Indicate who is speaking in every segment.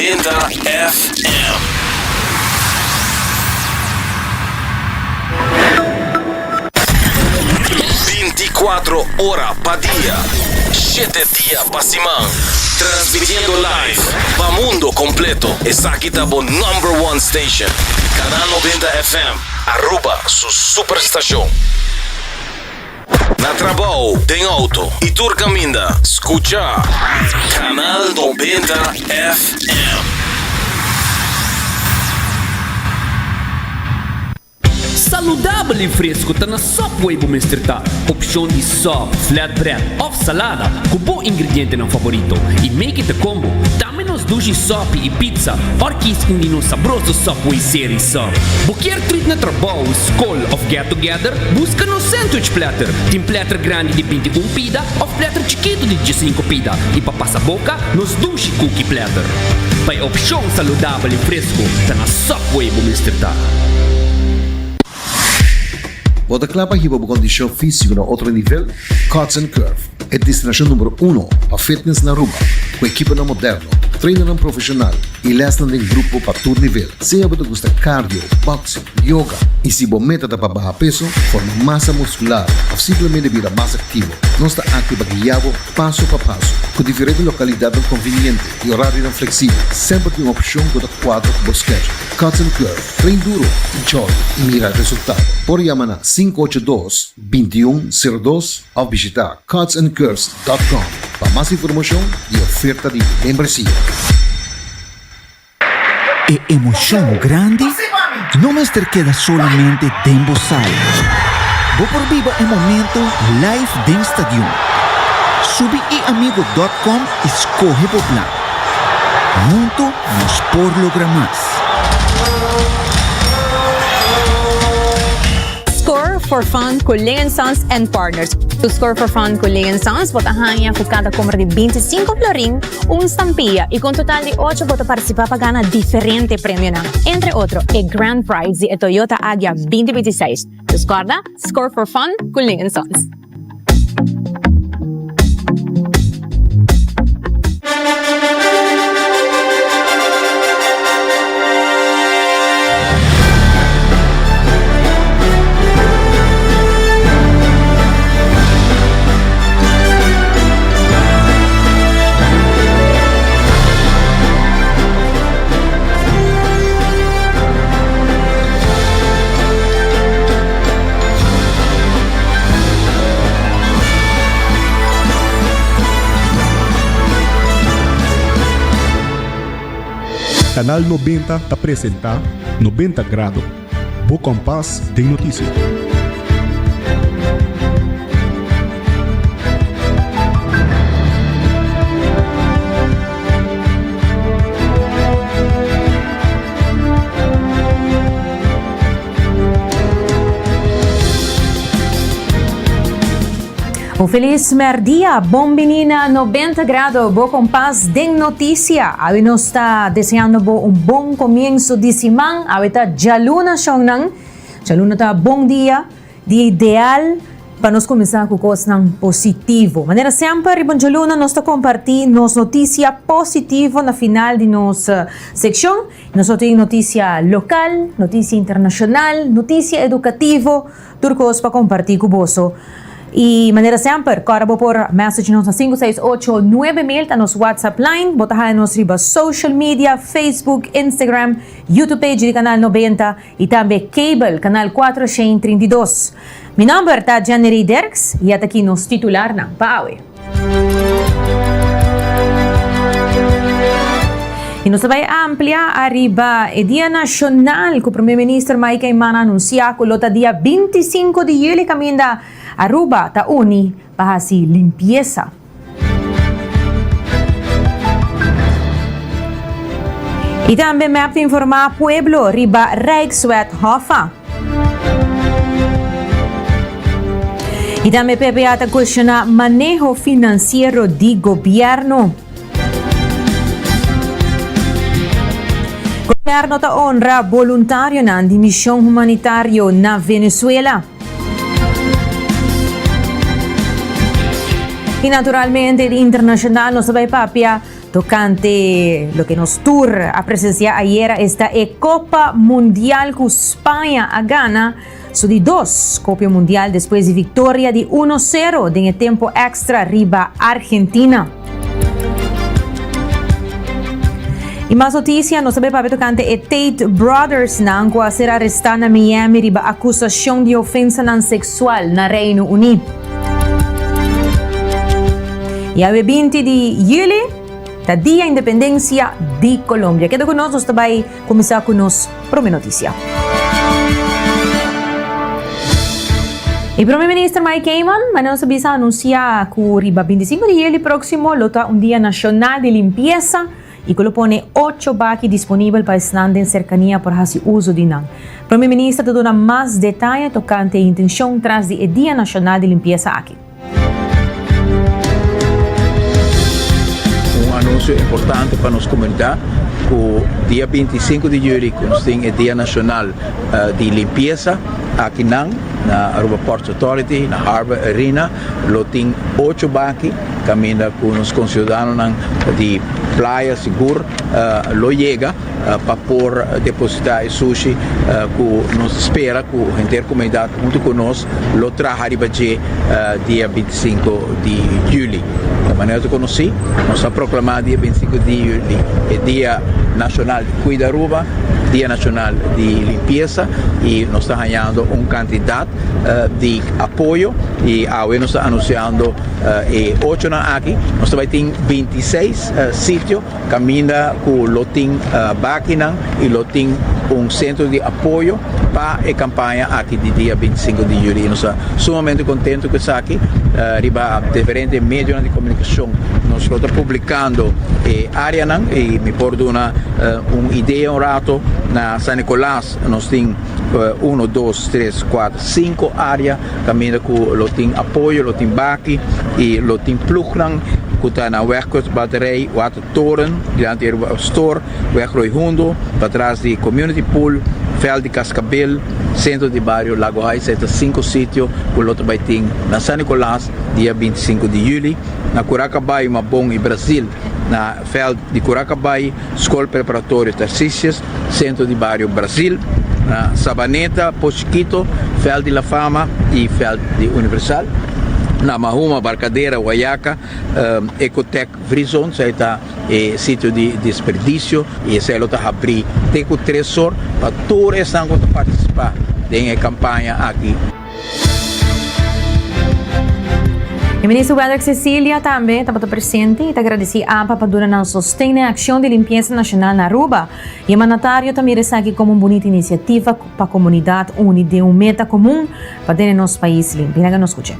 Speaker 1: 90 FM. Binticuatro ora pa dia, shete dia pa siman. Transmitiendo live pa mundo completo. Esaki ta bo number one station. Canal 90 FM, Aruba su superstacion. Na trabou, den auto y tur caminda, scucha Canal 90 FM.
Speaker 2: Saludabel y fresco ta na Subway bo mester ta. Opcion di sub, flatbread of salada cu bo ingredientenan favorito y make it a combo. Tambe nos dushi sopi y pizza or kies un di nos sabroso Subway Series Sub. Bo kier treat na trabou, scol of get together? Busca nos sandwich platter. Tin platter grandi di 21 pida of platter chikito di 15 pida y pa pasa boca nos dushi cookie platter. Pa e opcion saludabel y fresco ta na Subway bo mester ta.
Speaker 3: Bo ta kla pa hiba bo kondishon físiko na otro nivel? Cuts and Curve, e destinashon numero uno pa fitness na Aruba, ku ekiponan moderno, trainernan profeshonal i lèsnan den grupo pa tur nivel. Sea bo ta gusta cardio, boxing, yoga i si bo meta ta pa baha peso, forma masa muskular òf simplemente bira mas aktivo, nos ta aki pa guia bo paso pa paso. Ku diferente lokalidatnan konviniente i orarionan fleksibel, semper tin un opshon ku ta kuadra ku bo schedule. Cuts and Curve. Train duro, enjoy y mira resultado. Por yama na 582 2102 of bishita cutsandcurves dot com pa mas informacion y oferta di membresia.
Speaker 4: E emocion grandi no mester keda solamente den bo sala. Bo por biba e momento live den stadion. Subi iamigo dot com y scoge bo plan. Hunto nos por logra mas.
Speaker 5: Score for Fun cu Ling Sons and Partners. Cu Score for Fun cu Ling Sons bo ta haña cu cada compra di 25 florin un stampilla y cu un total di 8 bo ta participa pa gana diferente premionan, entre otro e Grand Prize di e Toyota Agya 2026. Dus corda, Score for Fun cu Ling Sons.
Speaker 6: Canal 90 ta presenta 90 Grado, bo kompas den notisia.
Speaker 5: Un feliz merdia, bon bini na 90 Grado, bo kompas den noticia. Awe nos ta deseando bo un bon comienzo di siman. Awe ta djaluna shonnan. Djaluna ta bon dia. Di ideal pa nos kuminsá ku kosnan positivo. Manera semper riba un djaluna nos ta kompartí nos notisia positivo na final di nos sekshon. Nos lo tin notisia lokal, notisia internashonal, notisia edukativo, tur kos pa kompartí ku boso. I manera semper, kòrda bo por message nos na sinku seis ocho 9000 ta nos WhatsApp line. Bo ta haña nos riba social media, Facebook, Instagram, YouTube page di Kanal 90. Y tambe Cable, canal 432. Mi nomber ta Janery Dirks y at aki nos titularnan pa awe. Y nos ta bay amplia ariba e dia nacional cu Prome Minister Mike Eman a anuncia cu lo ta dia 25 di juli caminda Aruba ta uni pa haci limpieza. Y tambe mep ta informa pueblo riba Rijkswet Hoffa. Y tambe PPA ta cuestiona maneho financiero di gobierno. Gobierno ta honra voluntarionan di mision humanitario na Venezuela. Y naturalmente di internacional nos ta bay papia. tocante loke nos tur a presencia ayera, esta e Copa Mundial cu Spaña a gana su di dos Copia Mundial despues di victoria di uno sero den e tempo extra riba Argentina. Y mas noticia, nos ta bay papia tocante e Tate Brothers nan cu a ser aresta na Miami riba acusacion di ofensanan sexual na Reino Uni. Y awe 20 di juli ta Dia Independencia di Colombia. Keda cu nos, nos ta bay cuminsa cu nos prome noticia. E Prome Minister Mike Eman, manera nos a bisa, anuncia cu riba 25 di juli proximo lo ta un dia nacional di limpieza y cu lo pone ocho baki disponibel pa esnan den cercania por haci uzo di nan. Prome Minister ta duna mas detaye tocante e intencion tras di e Dia Nacional di Limpieza aki.
Speaker 7: Un anuncio importante pa nos comunidad cu dia 25 di juli cu nos tin e Dia Nacional di Limpieza akinan na Aruba Ports Authority na Harbor Arena lo tin ocho baki caminda cu nos conciudadanonan di playa sigur lo yega pa por deposita e sushi cu nos ta spera cu henter comunidad hunto cu nos lo traha riba dje dia 25 di juli. Di manera ta conoci nos a proclama dia 25 di juli e dia nacional di Cuida Aruba, dia nacional di limpieza y nos ta hañando un cantidad di apoyo y awe nos ta anunciando e ochonan aki. Nos ta bay tin 26 sitio Caminda cu lo tin bakinan y lo tin un centro di apoyo pa e campaña aki di dia 25 di juli. Y nos ta sumamente contento cu esaki. Riba diferente medionan di comunicacion nos lo ta publicando e areanan y mi por duna un idea un rato. Na San Nicolas nos tin uno, dos, tres, cuatro, cinco area Kaminda ku lo tin apoyo, lo tin baki i lo tin plugnan ku ta na Weg Kust Batterij, Watertoren, dilanti di Aruba Store, Weg Rooi Hundo, patras di Community Pool, Veld di Cascabel, Centro di Bario Lago Heights. Esei ta sinku sitio ku lo ta bai tin na San Nicolas dia 25 di juli, na Curacabay, Mabon i Brasil, na Veld di Curacabay, Skol Preparatorio Tarcisius, Centro di Bario Brasil, na Sabaneta, Pos Chiquito, Veld di La Fama y Veld di Universal, na Mahuma, Barcadera, Guayaca, Ecotec Free Zone, esei ta e sitio di desperdicio y esei lo ta habri te cu tres or pa tur esnan cu ta participa den e campaña aki.
Speaker 5: E Minister Wendrick Cecilia tambe tabata presente y ta agradeci apa pa duna nan sosten na e accion di limpieza nacional na Aruba. Y e mandatario ta mira esaki como un bunita iniciativa pa comunidad uni den un meta comun pa tene nos pais limpi. Laga nos scucha.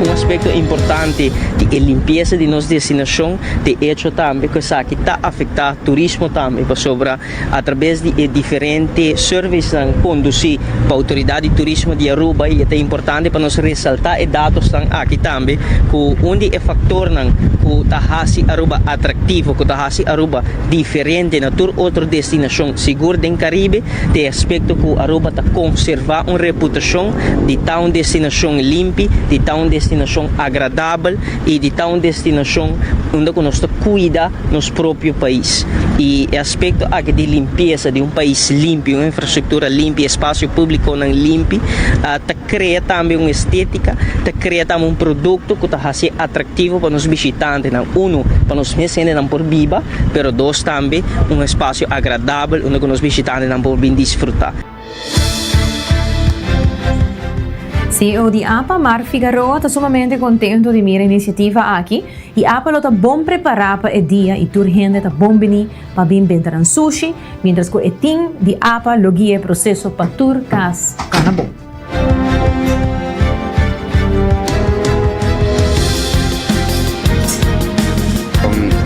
Speaker 8: Un aspecto importante di e limpieza di nos destinacion t'e hecho tambe cu esaki ta afecta turismo tambe pasobra Atrabes di e diferente surveysnan kondusí pa Outoridat di Turismo di Aruba i e ta importante pa nos resaltá e datosnan aki tambe ku un di e faktornan ku ta hasi Aruba atraktivo, ku ta hasi Aruba diferente na tur otro destinashon sigur den Karibe, ta e aspekto ku Aruba ta konservá un reputashon di ta un destinashon limpi, di ta un destinashon agradabel i di ta un destinashon unda ku nos ta kuida nos propio pais. Y e aspecto aki di limpieza, di un pais limpi, un infrastructura limpi, espacio publiconan limpi, ta crea tambe un estetica, ta crea tambe un producto cu ta haci atractivo pa nos bishitantenan. Uno, pa nos mes hendenan por biba, pero dos tambe un espacio agradabel unda cu nos bishitantenan por bin disfruta.
Speaker 5: CEO di apa, Mark Figaroa, ta sumamente contento di mira e iniciativa aki y apa lo ta bon prepara pa e dia y tur hende ta bon bini pa bin benta nan sushi, mientras cu e team di apa lo guia e proceso pa tur cas cana bon.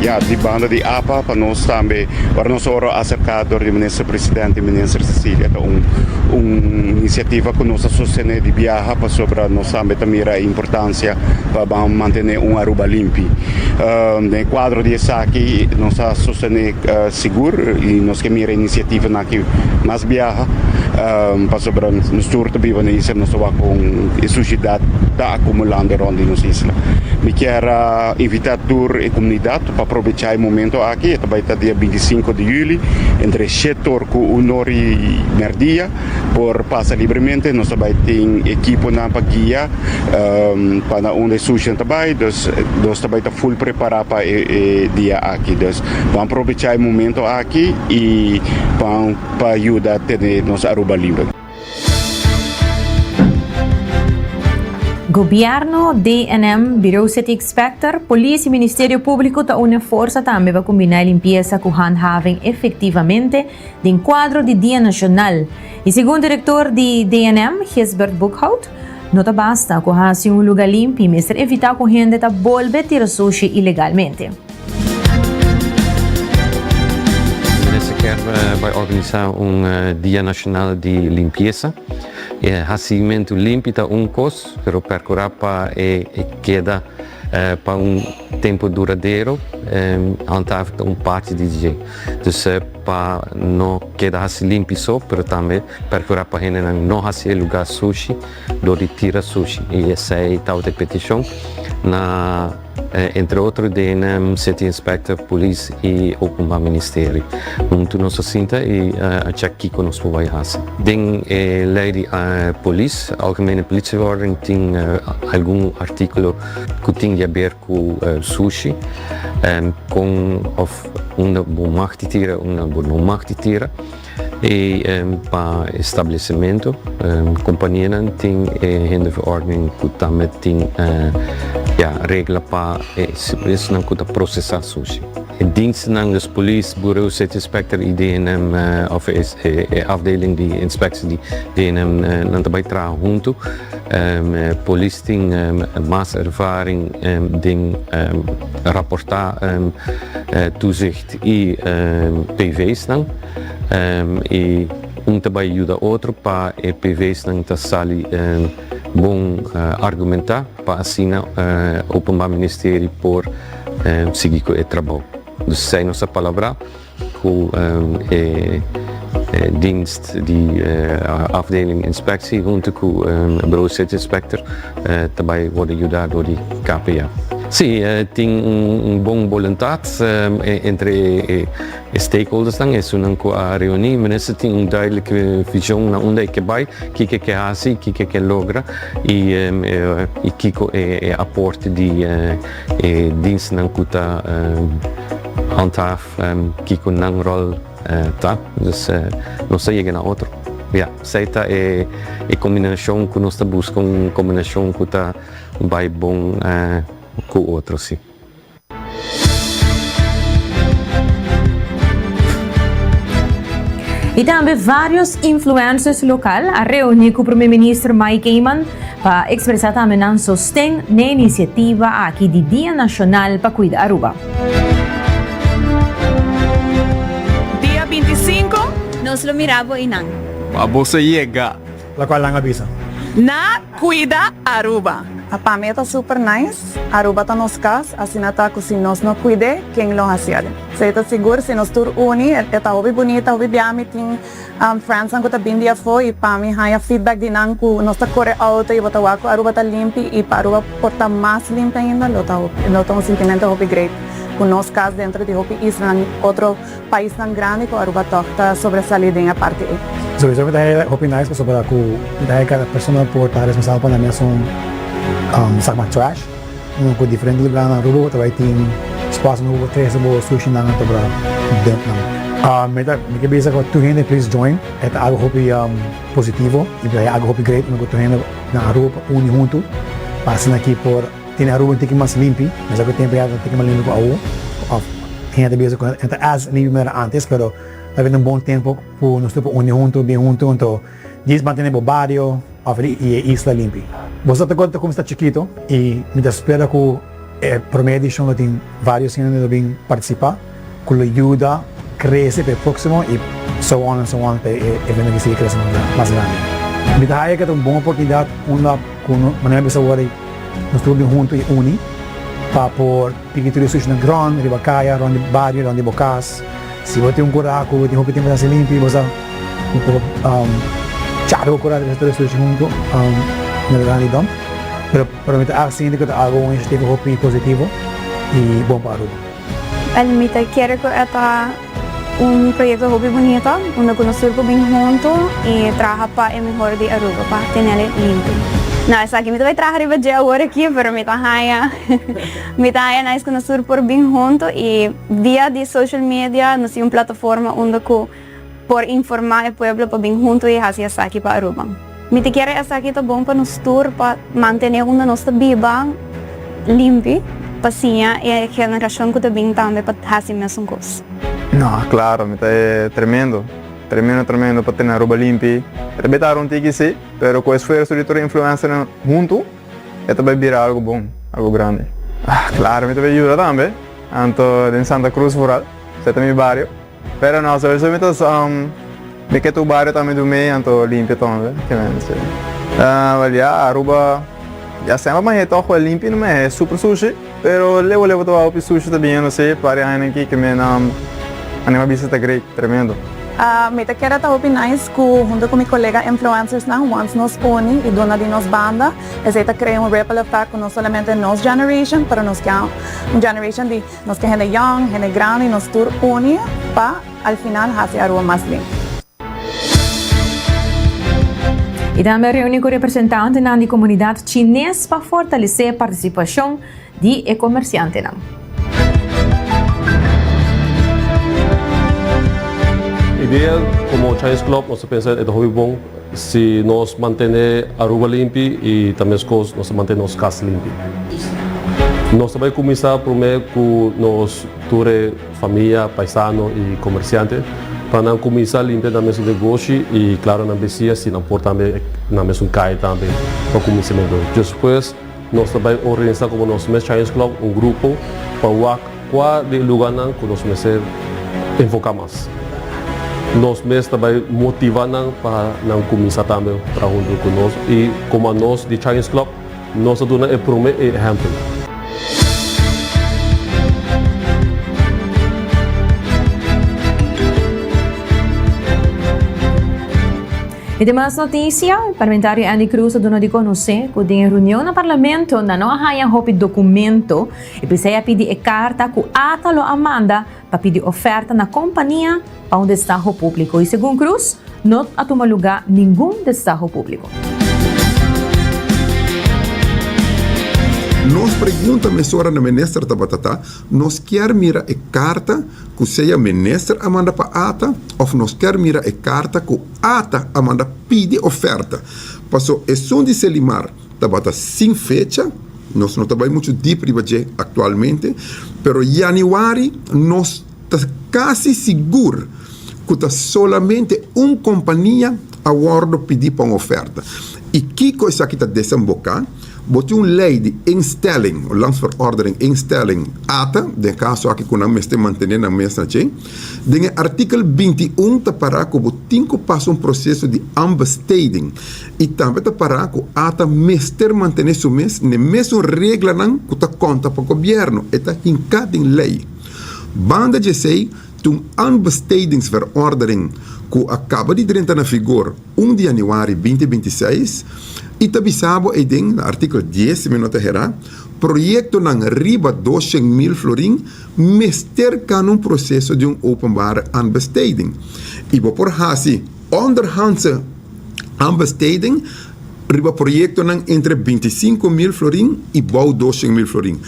Speaker 9: Ya, di banda di apa pa nos tambe, ora nos ora acerca dor di Minister Presidente y Minister Cecilia ta un un iniciativa cu nos a sostene di biaha pasobra nos tambe ta mira e importancia pa ban mantene un Aruba limpi. Den e cuadro di esaki nos a sostene sigur y nos ke mira e iniciativanan aki mas biaha. Pasobra nos tur ta biba na isla, nos ta wak kon e sushidat. ta akumulando rònt di nos isla. Mi kier a invitá tur e komunidat pa probechá e momento aki, e ta bai ta dia 25 di yüli entre shete or ku un or i mèrdia. Por pasa libremente, nos ta bai tin ekiponan pa guia pa na unda e sushinan ta bai, dus nos ta bai ta full prepara pa e dia aki. Dus ban probecha e momento aki y ban pa yuda tene nos Aruba limpi.
Speaker 5: Gobierno, DNM, Bureau City Inspector, Polis y Ministerio Publico ta une forsa tambe pa combina e limpiesa cu handhaving efectivamente Den kuadro di Dia Nashonal i segun direktor di DNM, Gisbert Boekhout, no ta basta ku hasi un luga limpi, mester evitá ku hende ta bolbe tira sushi ilegalmente.
Speaker 10: Minister kier bai organisá un Dia Nashonal di Limpiesa. E hasimentu limpi ta un kos, pero perkurá pa e keda pa un tempu duradero, handhaaf ta un parti di dje. Dus pa no keda hasi limpi so, pero tambe percura pa hendenan no hasi e lugar sushi dor di tira sushi. Y esey tabata e peticion na entre otro den City Inspector, Polis y Openbaar Ministerie. Hunto nos a sinta y a check kico nos por bay hasi. Den e ley di polis, Algemene Politieverordening, tin algun articulo cu tin di haber cu sushi, con of unda bo mag di tira, unda bo no mag di tira. Y pa establecimento, companianan tin e hinderverordening cu tambe tin ya regla pa e esnan cu ta procesa sushi. E dienstnan, dus polis, Bureau City Inspector y DNM of e afdeling di inspectie di DNM nan ta bay traha hunto. Polis tin mas ervaring den raportá toezicht i PV's-nan i un ta bai yuda otro pa e PV's-nan ta sali bon argumentá pa asina Openbaar Ministerie por sigui ku e trabou. Dus esei nos a palabrá. Ku e dienst di afdeling inspectie hunto ku bureau city inspector ta bai wordo yuda dor di KPA. Si, tin un bon boluntat entre e stakeholdersnan, esunnan ku a reuni. Minister tin un duidelijke vision na unda e ke bai, kiko e ke hasi, kiko e ke logra i kiko e aporte di e dienstnan ku ta handhaaf kiko nan rol ta. Dus nos ta yega na otro. Ya, esei ta e kombinashon ku nos ta buska, un kombinashon ku ta bai bon ku otro, si.
Speaker 5: Y tambe varios influencers local a reuni cu Prome Minister Mike Eman pa expresa tambe nan sosten n'e iniciativa aki di Dia Nacional pa Cuida Aruba.
Speaker 11: Dia 25.
Speaker 12: Nos lo mira bo einan.
Speaker 13: Pa boso yega.
Speaker 14: Locual nan a bisa.
Speaker 11: Na Cuida Aruba.
Speaker 15: Pa mi e ta super nice. Aruba ta nos cas, asina ta cu si nos no cuid'e, ken lo haci'el? Esey ta sigur, si nos tur uni, e ta hopi bunita, hopi bia mi tin friendsnan cu ta bin di afo y pa mi haya feedback di nan cu nos ta core auto y bo ta wak cu Aruba ta limpi y pa Aruba por ta mas limpi ainda lo ta lo ta un sintimento hopi great cu nos cas dentro di hopi islanan otro Paisnan grandi ku Aruba tòg ta sobresalí den e parti ei.
Speaker 14: Sowieso mi ta haya hopi nice pasobra ku mi ta haya kada persona por ta responsabel pa nan mesun sak mas trash. Unda ku diferente lugar na Aruba bo ta bai tin spots unda bo por trese bo sushinan anto bo ta dump nan. Mi ta mi ke bisa ku tur hende please join e ta algo hopi positivo i mi ta haya algo hopi great unda ku tur hende na Aruba por uni huntu pa asina aki por Tene Aruba un tiki mas limpi, mesa ku tempu ya ta un tiki mas limpi ku awo, òf hende ta bisa ku e ta as limpi manera antes, pero ta bini un bon tempu ku nos tur por uni huntu, bin huntu, anto djis mantene bo bario òf i e isla limpi. Bo sa ta konta ku mi sta chikitu i mi ta spera ku e promé edishon lo tin vários hende lo bin partisipá ku lo yuda krese pa e próksimo i so on and so on pa e evento aki sigui krese mas grandi. Mi ta haya ku ta un bon oportunidat unda ku manera mi bisa awor Nos tur bin huntu i uni pa por piki tur e sushinan grond riba kaya, rond di bario, rond di bo kas. Si bo tin un kura ku bo tin hopi tempu ta hasi limpi, bo sa bo por chara bo kura trese tur e sushi huntu na lugar di dump. Pero pero mi ta sinti ku ta algu un inisiativa hopi positivo i bon pa Aruba.
Speaker 12: Wel mi ta kere ku e ta un proyekto hopi bunita unda ku nos tur por bin huntu i traha pa e mehor di Aruba pa tenel limpi. No esaki mi ta bai traha riba dje awor aki pero mi ta haña mi ta haña nice ku nos tur por bin huntu i via di social media nos tin un plataforma unda ku por informa e pueblo pa bin hunto y haci esaki pa Aruba. Mi ta kere esaki ta bon pa nos tur pa mantene unda nos ta biba limpi pa siña e generacion cu ta bin tambe pa haci mesun cos.
Speaker 13: No, claro, mi ta e tremendo, tremendo, tremendo pa tene Aruba limpi. E ta beta un tiki si, pero cu esfuerzo di tur e influencernan hunto, e ta bay bira algo bon, algo grandi. Ah, claro, mi ta bay yuda tambe, anto den Santa Cruz vooral, esei ta mi bario. Pero no, sowieso mi ta mi ke tur bario tambe dumei anto limpia tambe, ke men si. Wel ya, Aruba ya semper manera toch wel limpia no meh, super sushi, pero leu leu ta hopi sushi ta biniendo si, par di añanan aki ke men anima bisa ta great, tremendo.
Speaker 15: Mi ta kere ta hopi nice ku hunto ku mi kolega influencersnan once nos uni i duna di nos banda, esei ta krea un ripple effect ku no solamente nos generation pero nos ke un generation di Nos ke hende young, hende grandi, nos tur uni pa al final hasi Aruba mas limpi.
Speaker 5: I tambe a reuni ku representantenan di komunidat chines pa fortalesé partisipashon di e komersiantenan.
Speaker 16: Idea komo Chinese Club nos ta pensa e ta hopi bon si nos mantene Aruba limpi i ta meskos nos ta mantene nos kas limpi. Nos ta bai kuminsá promé ku nos tur e famia, paisano i komersiante pa nan kuminsá limpia nan mesun negoshi i klaro nan bisia si nan por tambe nan mesun kai tambe pa kuminsamentu. Despues nos ta bai organisá komo nos mes Chinese Club un grupo pa wak kua di e lugánan ku nos mester enfoká mas. Nos mes ta bai motivá nan pa nan kuminsá tambe traha huntu ku nos i komo anos di Chinese Club Nos a duna e prome ehempel.
Speaker 5: E demas noticia, Parlamentario Andy Croes a duna di conoce cu den e reunion na Parlamento nan no a haya hopi documento y p'esey a pidi e carta cu ata lo a manda pa pidi oferta na compania pa un destaho publico y segun Croes no a tuma luga ningun destaho publico.
Speaker 17: Nos pregunta mesora na minister tabata ta, nos kier mira e carta cu sea minister a manda pa ata of nos kier mira e carta cu ata a manda pidi oferta? Paso esun di Selimar tabata sin fecha, nos no ta bay mucho diep riba dje actualmente, pero januari nos ta casi sigur cu ta solamente un compania a wordo pidi pa un oferta. Y kico esaki ta desemboca? Bo tin un ley di instelling, landsverordening instelling, ata, den e caso aki cu nan mester mantene nan mes na dje. Den e artikel 21 ta para cu bo tin cu pasa un proceso di aanbesteding y tambe ta para cu ata mester mantene su mes n'e mesun reglanan cu ta conta pa gobierno, e ta hinca den ley. Banda dje esei tin un aanbestedingsverordening cu a caba di drenta na vigor un di januari binti binti seis y ta bisa bo eyden na artikel dies si mi no ta hera, proyectonan riba 200,000 florin mester cana un proceso di un openbare aanbesteding y bo por haci onderhandse aanbesteding riba proyectonan entre 25,000 florin y bou 200,000 florin.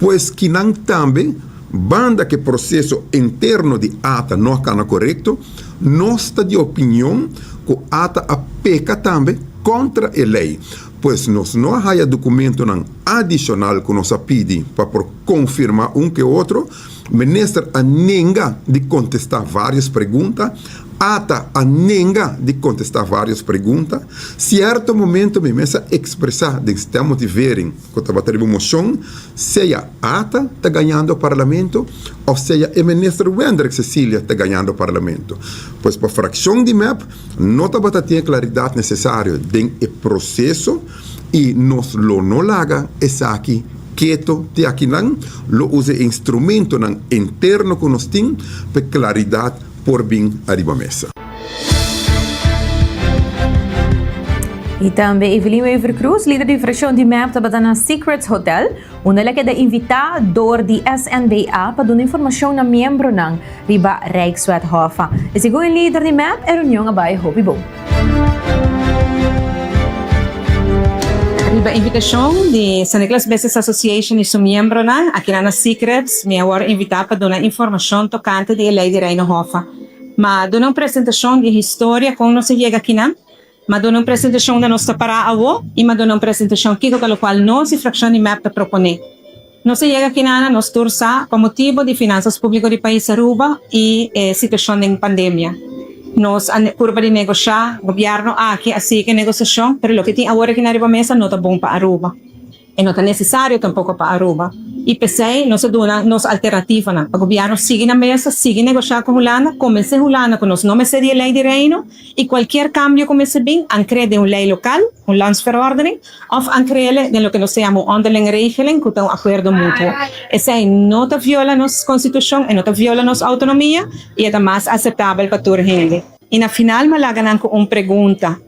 Speaker 17: Pues kinan tambe, banda cu e proceso interno di ata no a cana corecto, nos ta di opinion cu ata a peca tambe contra e ley. Pues nos no a haya documentonan adicional cu nos a pidi pa por confirma un ke otro. Minister a nenga di contesta varios pregunta. Ata a nenga di contesta varios pregunta. Cierto momento mi mes a expresa den stemmotivering cu tabata riba un mocion, sea ata ta gañando Parlamento of sea e Minister Wendrick Cecilia ta gañando Parlamento. Pues pa fraccion di mep no tabata tin e claridad necesario den e proceso y nos lo no laga esaki keto te akinan, lo usa e instrumentonan interno cu nos tin pa e claridad por bin ariba mesa.
Speaker 5: Y tambe Evelyn Wever-Croes, lider di fraccion di mep tabata na Secrets Hotel, unda el a keda invita door di SNBA pa duna informacion na miembronan riba Rijkswet Hoffa. Y segun e lider di mep, e reunion a bay hopi bon.
Speaker 18: Riba invitacion di San Nicolas Business Association y su miembronan, akinan na Secrets, mi a worde invita pa duna informacion tocante di e ley di Reino Hoffa. Ma duna un presentacion di e historia con nos a yega akinan. M'a duna un presentashon unda nos ta pará awo i m'a duna un presentashon kiko ta lokual nos di frakshon di mep ta proponé. Nos a yega kinana, nos tur sa, pa motibu di finansas públiko di pais Aruba i e situashon den pandemia. Nos a purba di negoshá, gobièrnu aki a sigui ku e negosiashon, pero loke tin awor akina riba mesa no ta bon pa Aruba. E no ta necesario tampoco pa Aruba y p'esey nos a duna nos alternativanan pa gobierno sigui na mesa, sigui negocia cu Hulanda, convence Hulanda cu nos no mester di e ley di Reino y cualkier cambio cu mester bin ancr'e den un ley local, un landsverordening, of ancr'ele den loke nos ta yama un onderlinge regeling cu ta un acuerdo mutuo. Esey no ta viola nos constitucion, e no ta viola nos autonomia y e ta mas aceptabel pa tur hende. Y na final m'a laga nan cu un pregunta.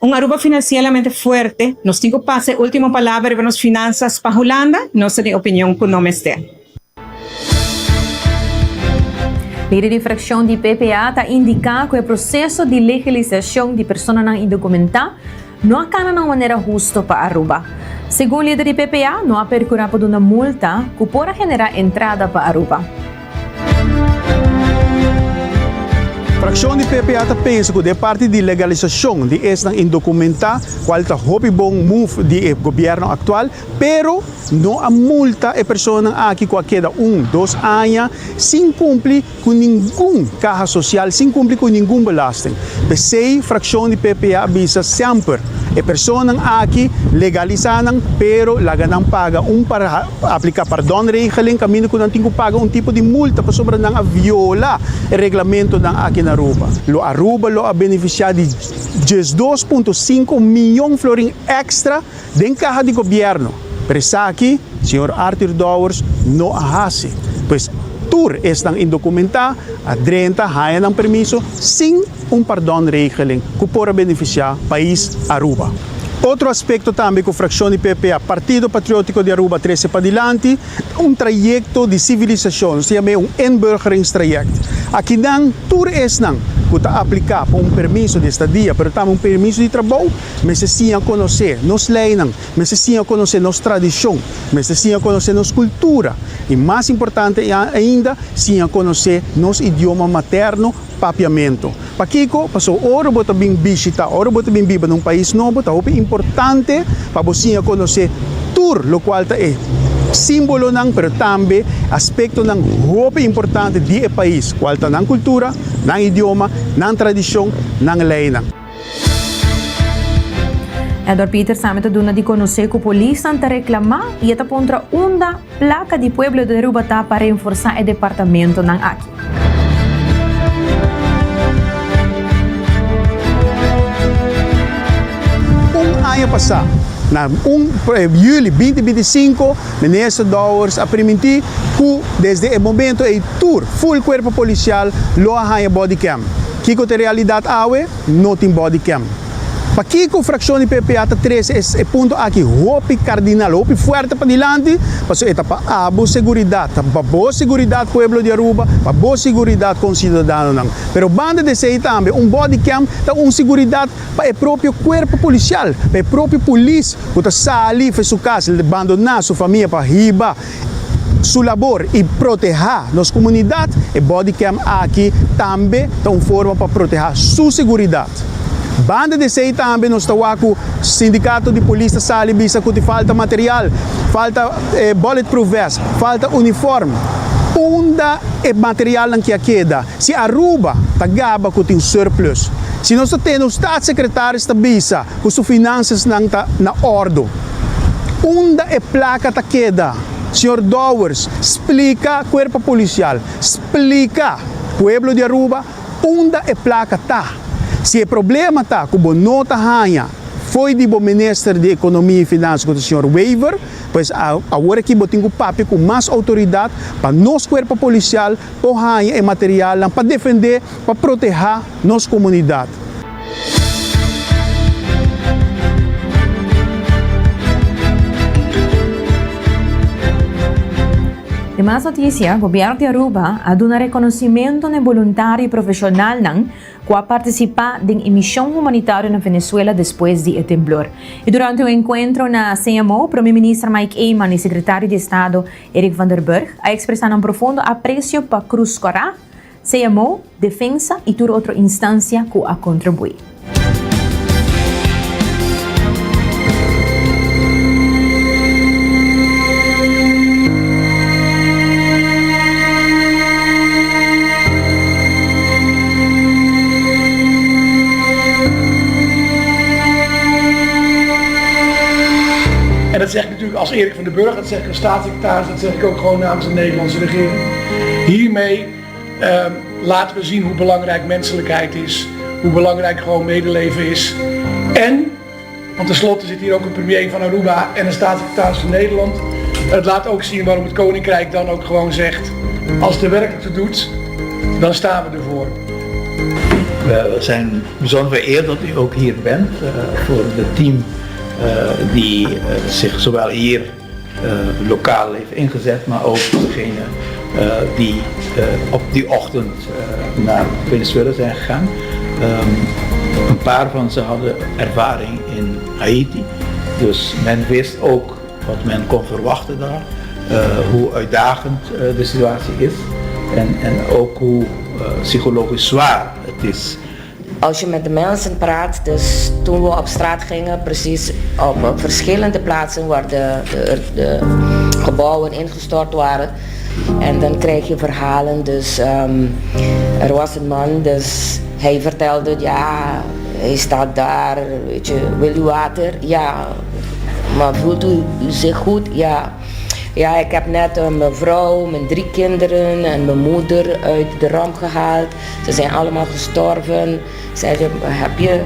Speaker 18: Un Aruba financielamente fuerte, nos tin cu pasa e ultimo palabra riba nos finanzas pa Hulanda? Nos ta di opinion cu no mester.
Speaker 5: Lider di fraccion di PPA ta indica cu e proceso di legalisacion di personanan indocumentá no a cana na un manera husto pa Aruba. Segun lider di PPA, no a percura pa duna multa cu por a genera entrada pa Aruba.
Speaker 19: Frakshon di PPA ta pensa ku den parti di legalisashon di esnan indokumentá, kual ta hopi bon move di e gobièrnu aktual, pero no a multa e personanan aki ku a keda un, dos aña sin kumpli ku ningun kaha sosial, sin kumpli ku ningun belasting. P'esei frakshon di PPA a bisa semper e personanan aki legalisá nan, pero laga nan paga un Aplica pardonregeling caminda cu nan tin cu paga un tipo di multa pasobra nan a viola e reglamentonan aki na Aruba. Lo Aruba lo a beneficia di 12.5 miyon florin extra den caha di gobierno, pero esaki señor Arthur Dowers no a haci. Pues tur esnan indocumenta a drenta haya nan permiso sin un pardonregeling cu por a beneficia pais Aruba. Otro aspecto tambe cu fraccion di PPA, Partido Patriotico di Aruba, trece padilanti ta un trayecto di civilisacion, nos ta yam'e un inburgeringstraject. Akinan tur esnan cu ta aplica pa un permiso di estadia pero tambe un permiso di trabou mester siña conoce nos leynan, mester siña conoce nos tradicion, mester siña conoce nos cultura y mas importante ainda siña conoce nos idioma materno, Papiamentu. Pakiko? Pasobra ora bo ta bin bishita, ora bo ta bin biba na un pais nobo, ta hopi importante pa bo siña konosé tur lokual ta e símbolonan, pero tambe aspektonan hopi importante di e pais, kual ta nan kultura, nan idioma, nan tradishon, nan leinan.
Speaker 5: Edward Pieters tambe ta duna di konosé ku polisnan ta reklamá i e ta puntra unda plaka di pueblo di Aruba ta pa renforsá e departamentonan aki.
Speaker 19: Un aña pasá, na un juli binti 25, Minister Dowers a primintí ku desde e momento ei tur full kuerpo polisial lo a haña bodycam. Kiko ta e realidat awe? No tin bodycam. Pakiko frakshon di PPA ta trese e punto aki hopi kardinal, hopi fuerte padilanti? Pasobra e ta pa abo seguridat, ta pa bo seguridat pueblo di Aruba, pa bo seguridat konsiudadanonan. Pero banda di esei tambe un bodycam ta un seguridat pa e propio kuerpo polisial, pa e propio polis ku ta sali for su kas, bandoná su famia pa hiba su labor y proteha nos comunidad, e bodycam aki tambe ta un forma pa proteha su seguridad. Banda di esey tambe nos ta wak cu sindicato di polis ta sali bisa cu tin falta material, falta bulletproof vest, falta uniform. Unda e materialnan ki a keda? Si Aruba ta gaba cu tin surplus, si nos ta tende un staatssecretaris ta bisa cu su finansasnan ta na ordo. Unda e placa ta keda? Señor Dowers, splica Cuerpo Policial, splica pueblo di Aruba unda e placa ta. Si e problema ta cu bo no ta haña fo'i di bo Minister di Economia y Finanzas cu ta señor Wever, pues awor aki bo tin cu papia cu mas autoridad pa nos Cuerpo Policial por haña e materialnan pa defende, pa proteha nos comunidad.
Speaker 5: Den mas noticia, Gobierno di Aruba a duna reconocimento n'e boluntario y profesionalnan cu a participa den e mision humanitario na Venezuela despues di e temblor. Y durante un encuentro na CMO, Prome Minister Mike Eman y Secretario di Estado Eric van der Burg a expresa nan profundo aprecio pa Cruz Cora, CMO, Defensa y tur otro instancia cu a contribui.
Speaker 20: En dat zeg ik natuurlijk als Erik van den Burg, dat zeg ik als staatssecretaris, dat zeg ik ook gewoon namens de Nederlandse regering. Hiermee ehm, laten we zien hoe belangrijk menselijkheid is, hoe belangrijk gewoon medeleven is. En, want tenslotte zit hier ook een premier van Aruba en een staatssecretaris van Nederland. Het laat ook zien waarom het Koninkrijk dan ook gewoon zegt, als het er werkelijk toe doet, dan staan we ervoor.
Speaker 7: We zijn bijzonder vereerd dat u ook hier bent eh, voor het team eh, die eh, zich zowel hier lokaal heeft ingezet, maar ook degene die op die ochtend naar Venezuela zijn gegaan. Ehm, een paar van ze hadden ervaring in Haiti, dus men wist ook wat men kon verwachten daar, hoe uitdagend de situatie is en, en ook hoe psychologisch zwaar het is.
Speaker 21: Als je met de mensen praat, dus toen we op straat gingen, precies op, verschillende plaatsen waar de, de, de gebouwen ingestort waren. En dan krijg je verhalen. Dus ehm, er was een man, dus hij vertelde, ja, hij staat daar, weet je, wil u water? Ja. Maar voelt u zich goed? Ja. Ja, ik heb net eh, mijn vrouw, mijn drie kinderen en mijn moeder uit de ramp gehaald. Ze zijn allemaal gestorven. Zei ze, heb je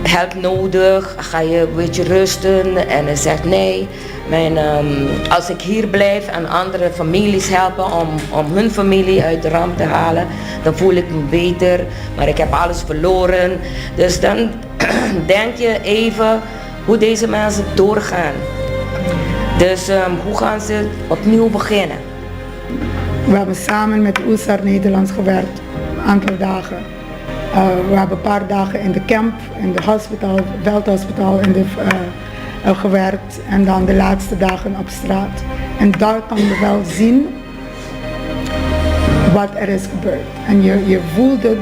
Speaker 21: hulp nodig? Ga je een beetje rusten? En hij zegt nee. Mijn, ehm, als ik hier blijf en andere families helpen om, om hun familie uit de ramp te halen, dan voel ik me beter. Maar ik heb alles verloren. Dus dan denk je even hoe deze mensen doorgaan. Dus ehm, hoe gaan ze opnieuw beginnen?
Speaker 22: We hebben samen met USAR Nederlands gewerkt, een aantal dagen. Eh, we hebben een paar dagen in de camp, in de hospital, veldhospitaal in de, eh, eh, gewerkt en dan de laatste dagen op straat. En daar kan je wel zien wat er is gebeurd. En je, je voelde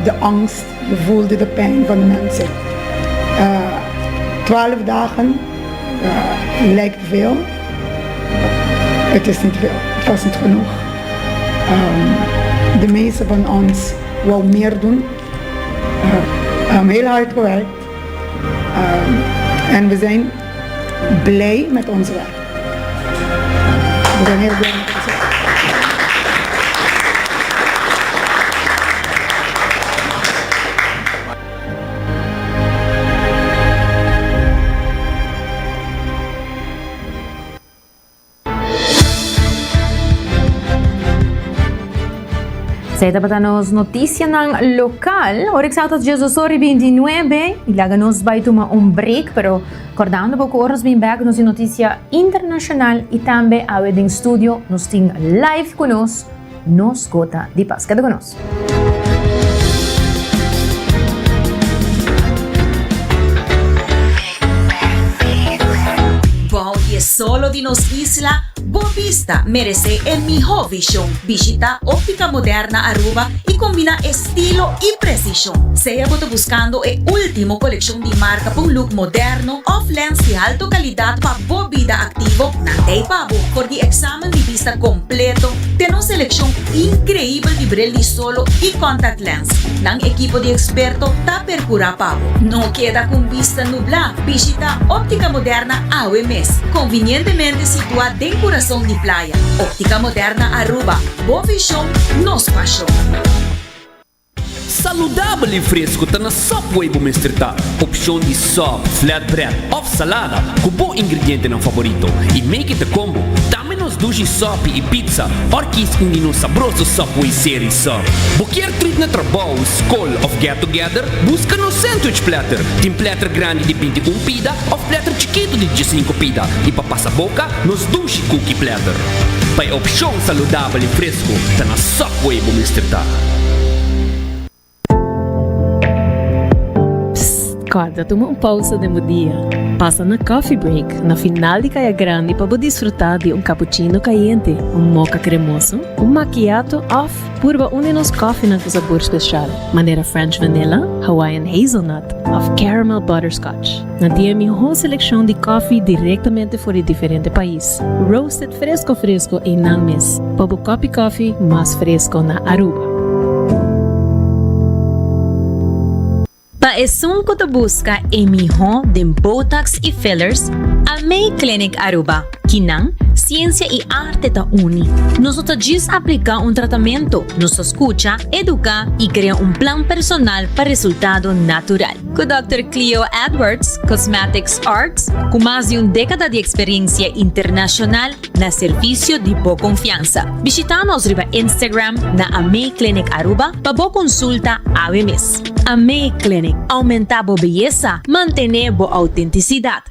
Speaker 22: de angst, je voelde de pijn van de mensen. 12 dagen lijkt veel. Het is niet veel. Het was niet genoeg. Ehm, de meeste van ons wou meer doen. Uh, heel hard gewerkt. Ehm, en we zijn blij met ons werk. We zijn heel blij met ons werk.
Speaker 5: Esey tabata nos noticianan local. Ora exacto Jesus ora 29 y laga nos bay tuma un break, pero cordando bo cu ora nos bin back nos tin noticia internacional y tambe awe den studio nos tin live cu nos nos gota di pas. Keda cu nos.
Speaker 23: Bou di e solo di nos isla, bo bista meresé e mihó vishon. Bishitá Óptica Moderna Aruba i kombiná estilo i presishon. Sea bo ta buskando e último kolekshon di marka pa un look moderno òf lens di alto kalidat pa bo bida aktivo, nan ta ei pa bo. For di eksamen di bista kompleto te nos selekshon inkreibel di bril di solo i contact lens. Nan ekipo di eksperto ta percura pa bo. No keda cu un bista nubla, bishita Optica Moderna awe mes, convinientemente situa den curason di Playa. Optica Moderna Aruba, bo vision, nos pasion.
Speaker 1: Saludabel i fresku ta na Subway bo mester ta. Opshon di sub, flatbread òf salada ku bo ingredientenan faborito i make it a combo. Tambe nos dushi sopi i pizza òr kies un di nos sabroso Subway Series sub. Bo kier treat na trabou, skol òf get together? Buska nos sandwich platter. Tin platter grandi di 21 pida òf platter chikitu di 15 pida i pa pasa boka nos dushi cookie platter. Pa e opshon saludabel i fresku ta na Subway bo mester ta.
Speaker 2: Psst, kòrda tuma un pousa den bo dia. Pasa na Coffee Break na final di Kaya Grandi pa bo disfrutá di un cappuccino kayente, un mocha kremoso, un macchiato òf purba un di nos kòfinan ku sabor spesial, manera French Vanilla, Hawaiian Hazelnut òf Caramel Butterscotch. Nan tin e mihó selekshon di kòfi direktamente for di diferente pais, roasted Fresco fresco einan mes pa bo kopi kofi mas fresco na Aruba.
Speaker 23: Pa esun cu ta busca e miho den botox y fillers, Amei Clinic Aruba, kinan, ciencia y arte ta uni. Nos no ta djis aplica un tratamento, nos ta scucha, educa y crea un plan personal pa resultado natural. Ku Dòkter Cleo Edwards, Cosmetics Arts, ku mas di un dékada di eksperensia internashonal na servisio di bo konfiansa. Bishitá nos riba Instagram na Amei Clinic Aruba pa bo konsulta awe mes. Amei Clinic, oumentá bo beyesa, mantené bo outentisidat.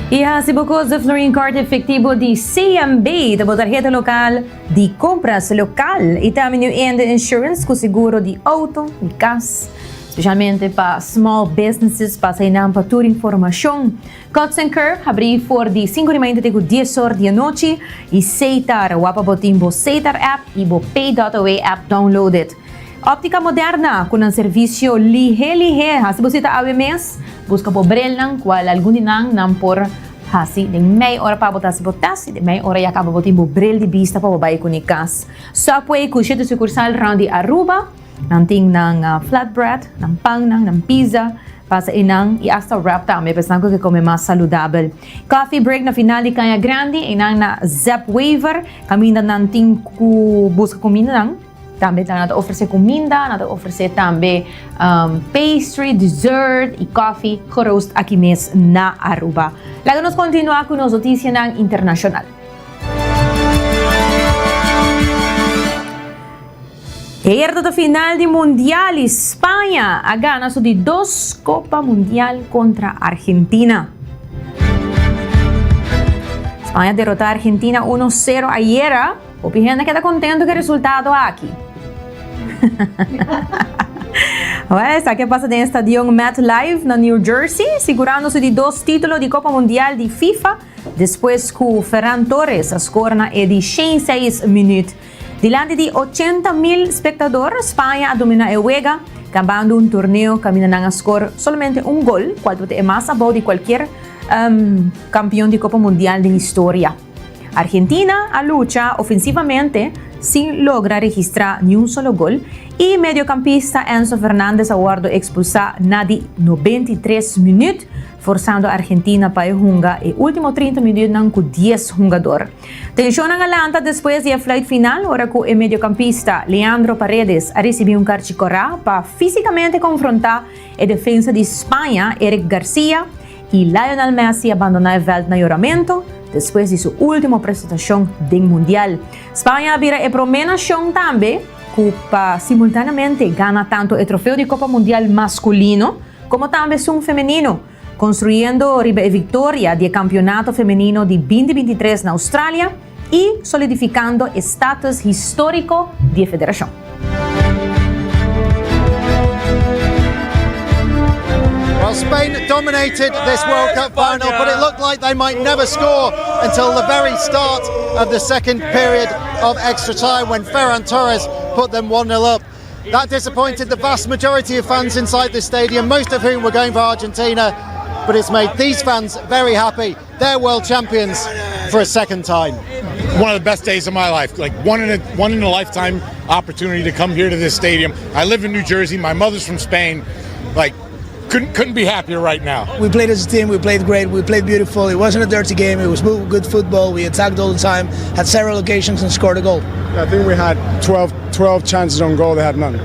Speaker 5: I hasi bo kos de Florin Card efectivo di CMB ta bo tarheta lokal di compras lokal i tambe New End Insurance ku seguro di auto, di kas, spesialmente pa small businesses pasa einan pa tur informashon. Cuts and Curve habrí for di sinku di mainta te ku dies or di anochi i Setar wak pa bo tin bo Setar app i bo Pay dot Away app downloaded. Optica Moderna ku nan servisio lihé lihé hasi bo sita awe mes buska bo brelnan kual algun di nan nan por hasi den mei ora pa bo ta hasi bo test i den mei ora ya kaba bo tin bo brel di bista pa bo bai ku ni kas. Subway ku shete sukursal rònt di Aruba. Nan tin nan flatbread, nan pannan, nan pizza, pasa einan y hasta wrap tambe pa esnan cu ke come mas saludabel. Coffee break na final di Caña Grandi, einan na Zep Wever, caminda nan tin cu busca cumindanan. Tambe nan ta ofrece cuminda, nan ta ofrece tambe pastry, dessert y coffee geroost aki mes na Aruba. Laga nos continua cu nos noticianan internacional. Ayer ta final di Mundial y Spaña a gana su di dos Copa Mundial contra Argentina. Spaña a derota Argentina uno sero ayera. Hopi hende a keda contento cu e resultado aki. Well, esaki a pasa den e stadion MetLife na New Jersey, sigurando su di dos titulo di Copa Mundial di FIFA despues cu Ferran Torres a score na e di 106 minuut. Dilanti di 80 mil spectador, Spaña a domina e wega, gabando un torneo caminda nan a score solamente un gol, cual tabata e mas abou di cualkier campeon di Copa Mundial den historia. Argentina a lucha ofensivamente sin logra registra niun solo gol y mediocampista Enzo Fernandez a wordo expulsa na di 93 minuut, forzando Argentina pa e hunga e ultimo 30 minuutnan cu dies hungador. Tenshonnan a lanta despues di e fluit final ora ku e mediokampista Leandro Paredes a risibí un karchi kòrá pa físikamente konfrontá e defensa di Spaña Eric Garcia i Lionel Messi a bandoná e vèlt na yoramentu despues di su último presentashon den Mundial. Spaña a bira e promé nashon tambe ku pa simultaneamente gana tantu e trofeo di Kopa Mundial maskulino komo tambe esun femenino. Construyendo riba e victoria di e campeonato femenino di binti 23 na Australia y solidificando e status historico di e federacion.
Speaker 3: Well, Spain dominated this World Cup final, but it looked like they might never score until the very start of the second period of extra time when Ferran Torres put them 1 0 up. That disappointed the vast majority of fans inside this stadium, most of whom were going for Argentina. But it's made these fans very happy. They're world champions for a second time.
Speaker 24: One of the best days of my life, like one in a one in a lifetime opportunity to come here to this stadium. I live in New Jersey. My mother's from Spain. Like, Couldn't couldn't be happier right now.
Speaker 4: We played as a team. We played great. We played beautiful. It wasn't a dirty game. It was good football. We attacked all the time, had several occasions, and scored a goal.
Speaker 6: I think we had 12, 12 chances on goal. They had none.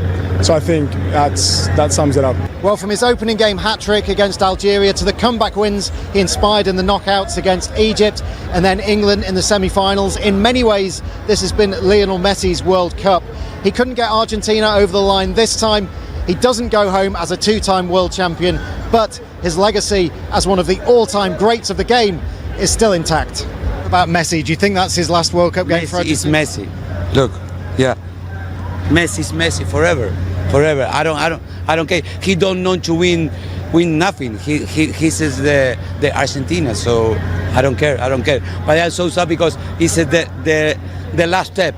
Speaker 6: So I think that's that sums it up.
Speaker 3: Well, from his opening game hat trick against Algeria to the comeback wins he inspired in the knockouts against Egypt and then England in the semi finals, in many ways, this has been Lionel Messi's World Cup. He couldn't get Argentina over the line this time. He doesn't go home as a two time world champion, but his legacy as one of the all time greats of the game is still intact. About Messi, do you think that's his last World Cup game
Speaker 8: Messi
Speaker 3: for
Speaker 8: Is Messi. Look, yeah. Messi is Messi forever. Forever. I don't I don't I don't care. He don't know to win win nothing. He he he says the the Argentina, so I don't care. I don't care. But I'm so sad because it's the the the last step.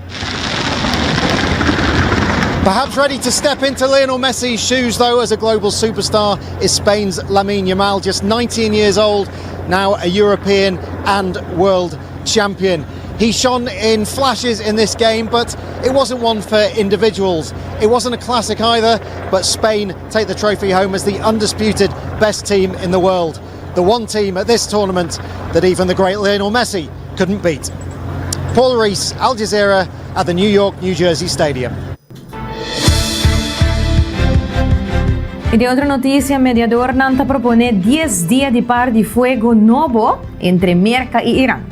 Speaker 3: Perhaps ready to step into Lionel Messi's shoes, though, as a global superstar is Spain's Lamine Yamal, just 19 years old, now a European and world champion. He shone in flashes in this game, but it wasn't one for individuals. It wasn't a classic either, but Spain take the trophy home as the undisputed best team in the world. The one team at this tournament that even the great Lionel Messi couldn't beat. Paul Rees, Al Jazeera at the New York, New Jersey Stadium.
Speaker 5: Y den otro noticia, mediadornan ta propone dies dia di par di fuego nobo entre Merca y Iran.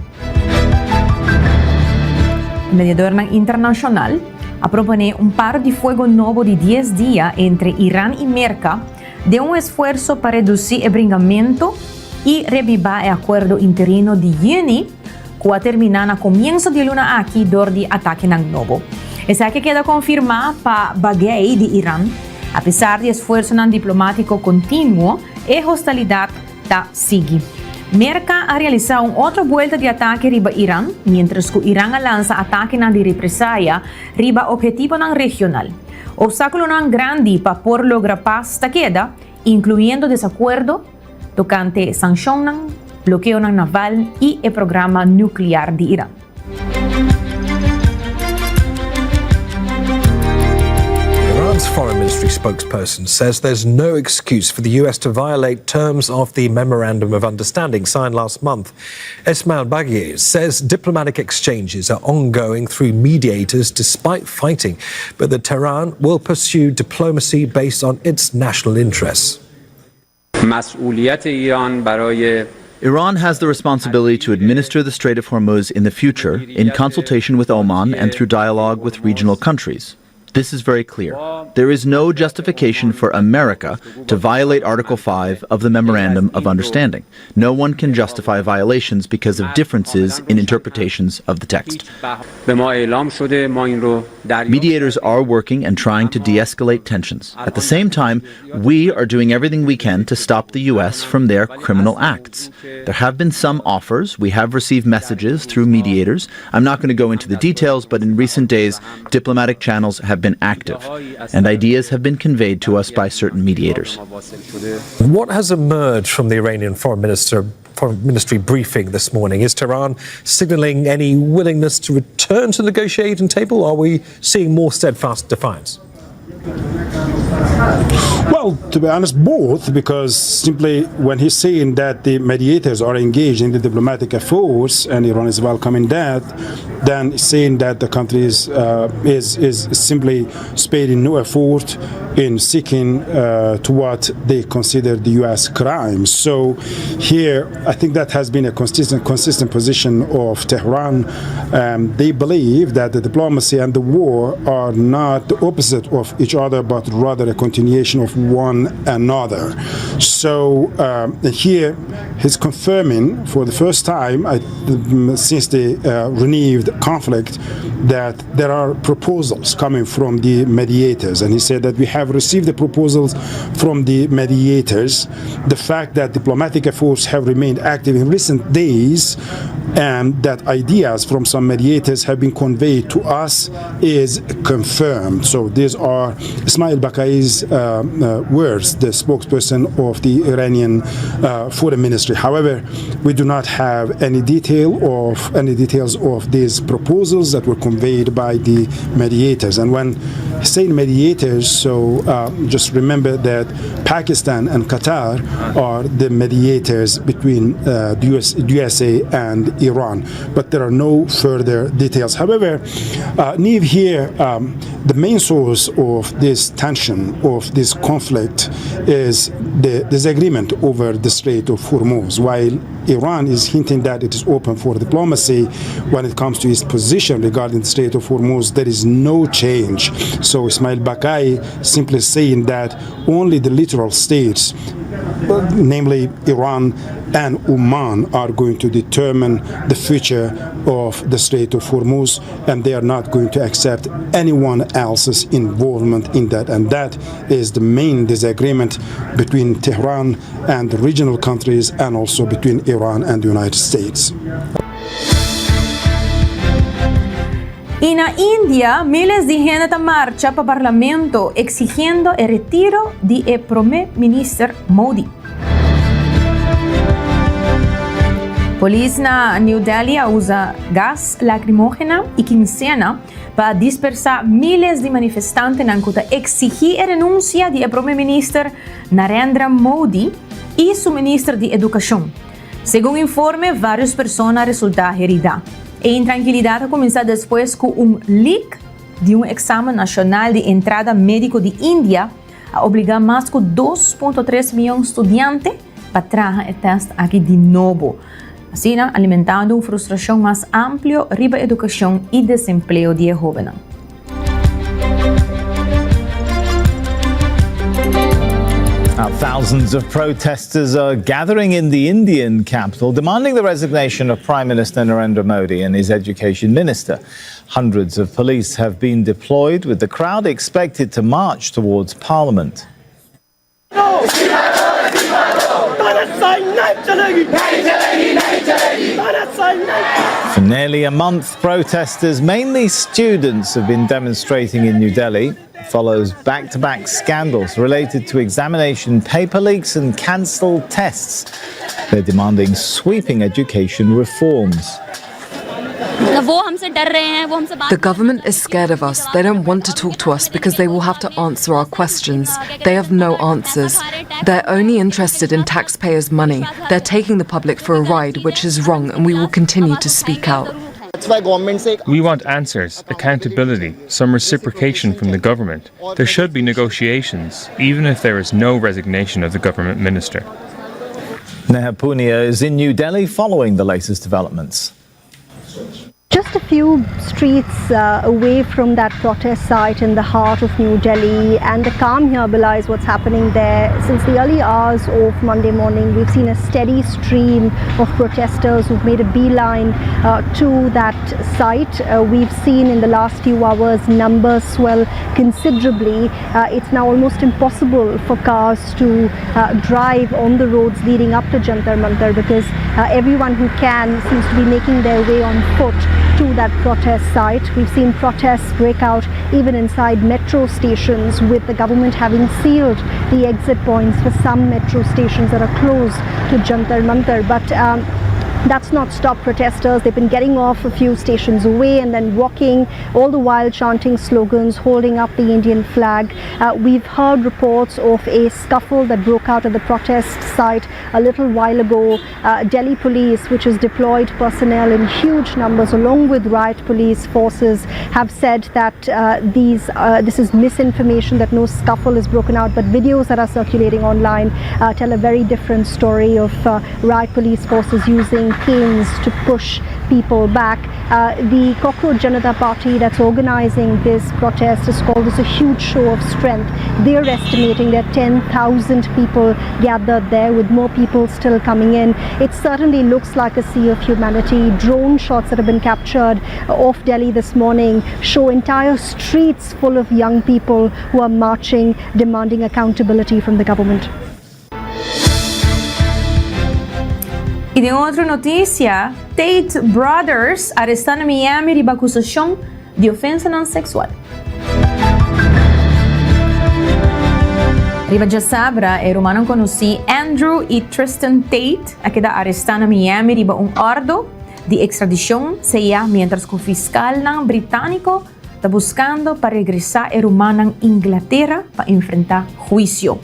Speaker 5: Mediadornan internacional a propone un paro di fuego nobo di dies dia entre Iran y Merca den un esfuerso pa reduci e bringamento y rebiba e acuerdo interino di juni ku a terminá na komienso di e luna aki dor di atakenan nobo. Esaki a keda konfirmá pa Baghei di Iran. Apesar di esfuersonan diplomátiko kontinuo, e hostalidat ta sigui. Merka a realisá un otro buelta di atake riba Iran, miéntras ku Iran a lansa atakenan di represaya riba ophetivonan regional. Opstákulonan grandi pa por logra pas ta keda, inkluyendo desakuerdo, tokante sanshonnan, blokeonan naval i e programa nuklear di Iran.
Speaker 9: Iran's foreign ministry spokesperson says there's no excuse for the US to violate terms of the memorandum of understanding signed last month. Esmail Baghaei says diplomatic exchanges are ongoing through mediators despite fighting, but that Tehran will pursue diplomacy based on its national interests.
Speaker 25: Iran has the responsibility to administer the Strait of Hormuz in the future in consultation with Oman and through dialogue with regional countries. This is very clear. There is no justification for America to violate Article 5 of the Memorandum of Understanding. No one can justify violations because of differences in interpretations of the text. Mediators are working and trying to de escalate tensions. At the same time, we are doing everything we can to stop the U.S. from their criminal acts. There have been some offers. We have received messages through mediators. I'm not going to go into the details, but in recent days, diplomatic channels have been active, and ideas have been conveyed to us by certain mediators.
Speaker 9: What has emerged from the Iranian foreign minister foreign ministry briefing this morning? Is Tehran signaling any willingness to return to the negotiating table? Are we seeing more steadfast defiance?
Speaker 26: Well, to be honest, both, because simply when he's saying that the mediators are engaged in the diplomatic efforts and Iran is welcoming that, then saying that the country is, uh, is, is simply sparing no effort in seeking uh, to what they consider the U.S. crimes. So here, I think that has been a consistent, consistent position of Tehran. Um, they believe that the diplomacy and the war are not the opposite of each other, but rather a continuation of one another. So um, here, he's confirming for the first time I, since the uh, renewed conflict that there are proposals coming from the mediators. And he said that we have received the proposals from the mediators. The fact that diplomatic efforts have remained active in recent days and that ideas from some mediators have been conveyed to us is confirmed. So these are Ismail Baqai's words, the spokesperson of the Iranian Foreign Ministry. However, we do not have any detail of any details of these proposals that were conveyed by the mediators. And when saying mediators, so just remember that Pakistan and Qatar are the mediators between the US, USA and Iran. But there are no further details. However, Neve here, the main source of this tension, of this conflict, is the disagreement over the Strait of Hormuz. While Iran is hinting that it is open for diplomacy, when it comes to its position regarding the Strait of Hormuz, there is no change. So Ismail Baqai simply saying that only the littoral states, namely Iran and Oman, are going to determine the future of the Strait of Hormuz, and they are not going to accept anyone else's involvement in that. And that is the main disagreement between Tehran and the regional countries, and also between Iran and the United States.
Speaker 5: Y na India, miles di hende ta marcha pa parlamento exigiendo e retiro di e prome minister Modi. Polis na New Delhi a usa gas lacrimogena y quincena pa dispersa miles di manifestantenan cu ta exigi e renuncia di e prome minister Narendra Modi y su minister di educacion. Segun informe, varios persona a resulta herida. E intrankilidat a kuminsá despues ku un leak di un eksamen nashonal di entrada médiko di India a obligá mas ku 2.3 mion studiante pa traha e tèst aki di nobo, asina alimentando un frustrashon mas amplio riba edukashon i desempleo di e hóbennan.
Speaker 10: Now, thousands of protesters are gathering in the Indian capital, demanding the resignation of Prime Minister Narendra Modi and his education minister. Hundreds of police have been deployed, with the crowd expected to march towards Parliament. For nearly a month, protesters, mainly students, have been demonstrating in New Delhi. Follows back to back scandals related to examination paper leaks and cancelled tests. They're demanding sweeping education reforms.
Speaker 11: The government is scared of us. They don't want to talk to us because they will have to answer our questions. They have no answers. They're only interested in taxpayers' money. They're taking the public for a ride, which is wrong, and we will continue to speak out.
Speaker 12: We want answers, accountability, some reciprocation from the government. There should be negotiations, even if there is no resignation of the government minister.
Speaker 10: Neha Punia is in New Delhi following the latest developments.
Speaker 13: Just a few streets away from that protest site in the heart of New Delhi, and the calm here belies what's happening there. Since the early hours of Monday morning, we've seen a steady stream of protesters who've made a beeline to that site. We've seen in the last few hours numbers swell considerably. It's now almost impossible for cars to drive on the roads leading up to Jantar Mantar because everyone who can seems to be making their way on foot to that protest site. We've seen protests break out even inside metro stations, with the government having sealed the exit points for some metro stations that are close to Jantar Mantar. But that's not stopped protesters. They've been getting off a few stations away and then walking, all the while chanting slogans, holding up the Indian flag. We've heard reports of a scuffle that broke out at the protest site a little while ago. Delhi police, which has deployed personnel in huge numbers along with riot police forces, have said that these this is misinformation, that no scuffle is broken out, but videos that are circulating online tell a very different story of riot police forces using canes to push people back. The Cockroach Janata Party that's organizing this protest has called this a huge show of strength. They're estimating that 10,000 people gathered there, with more people still coming in. It certainly looks like a sea of humanity. Drone shots that have been captured off Delhi this morning show entire streets full of young people who are marching, demanding accountability from the government.
Speaker 5: Y den otro noticia, Tate Brothers aresta na Miami riba acusacion di ofensanan sexual. Riba djasabra, e rumannan konosí Andrew i Tristan Tate a keda arestá na Miami riba un òrdu di ekstradishon seyá miéntras ku fiskalnan britániko ta buskando pa regresá e rumannan Inglatera pa enfrentá huisio.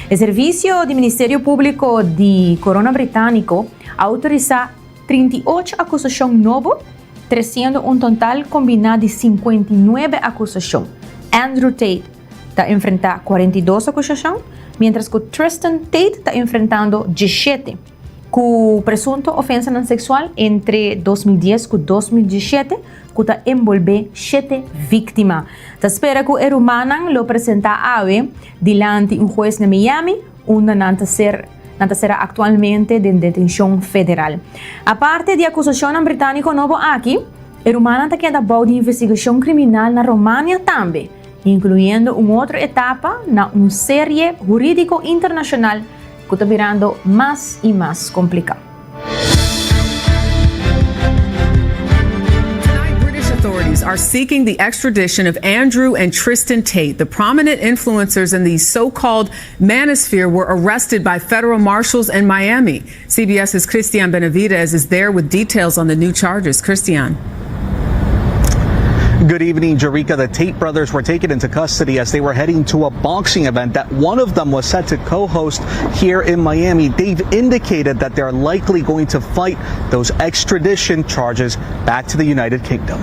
Speaker 5: E servisio di Ministerio Públiko di Korona Britániko a outorisá 38 akusashon nobo, tresiendo un total kombiná di 59 akusashon. Andrew Tate ta enfrentá 42 akusashon, miéntras ku Tristan Tate ta enfrentando 17, ku presunto ofensanan seksual entre 2010 ku 2017 ku ta enbolbé shete víktima. Ta spera ku e rumannan lo presentá awe dilanti un hues na Miami, unda nan ta ser nan ta sera aktualmente den detenshon federal. Aparte di akusashonnan britániko nobo aki, e rumannan ta keda bou di investigashon kriminal na Romania tambe, inkluyendo un otro etapa na un serie hurídiko internashonal ku ta birando mas i mas kompliká.
Speaker 14: Tonight, British authorities are seeking the extradition of Andrew and Tristan Tate, the prominent influencers in the so-called manosphere were arrested by federal marshals in Miami. CBS's Christian Benavides is there with details on the new charges. Christian.
Speaker 15: Good evening, Jerika. The Tate brothers were taken into custody as they were heading to a boxing event that one of them was set to co-host here in Miami. They've indicated that they're likely going to fight those extradition charges back to the United Kingdom.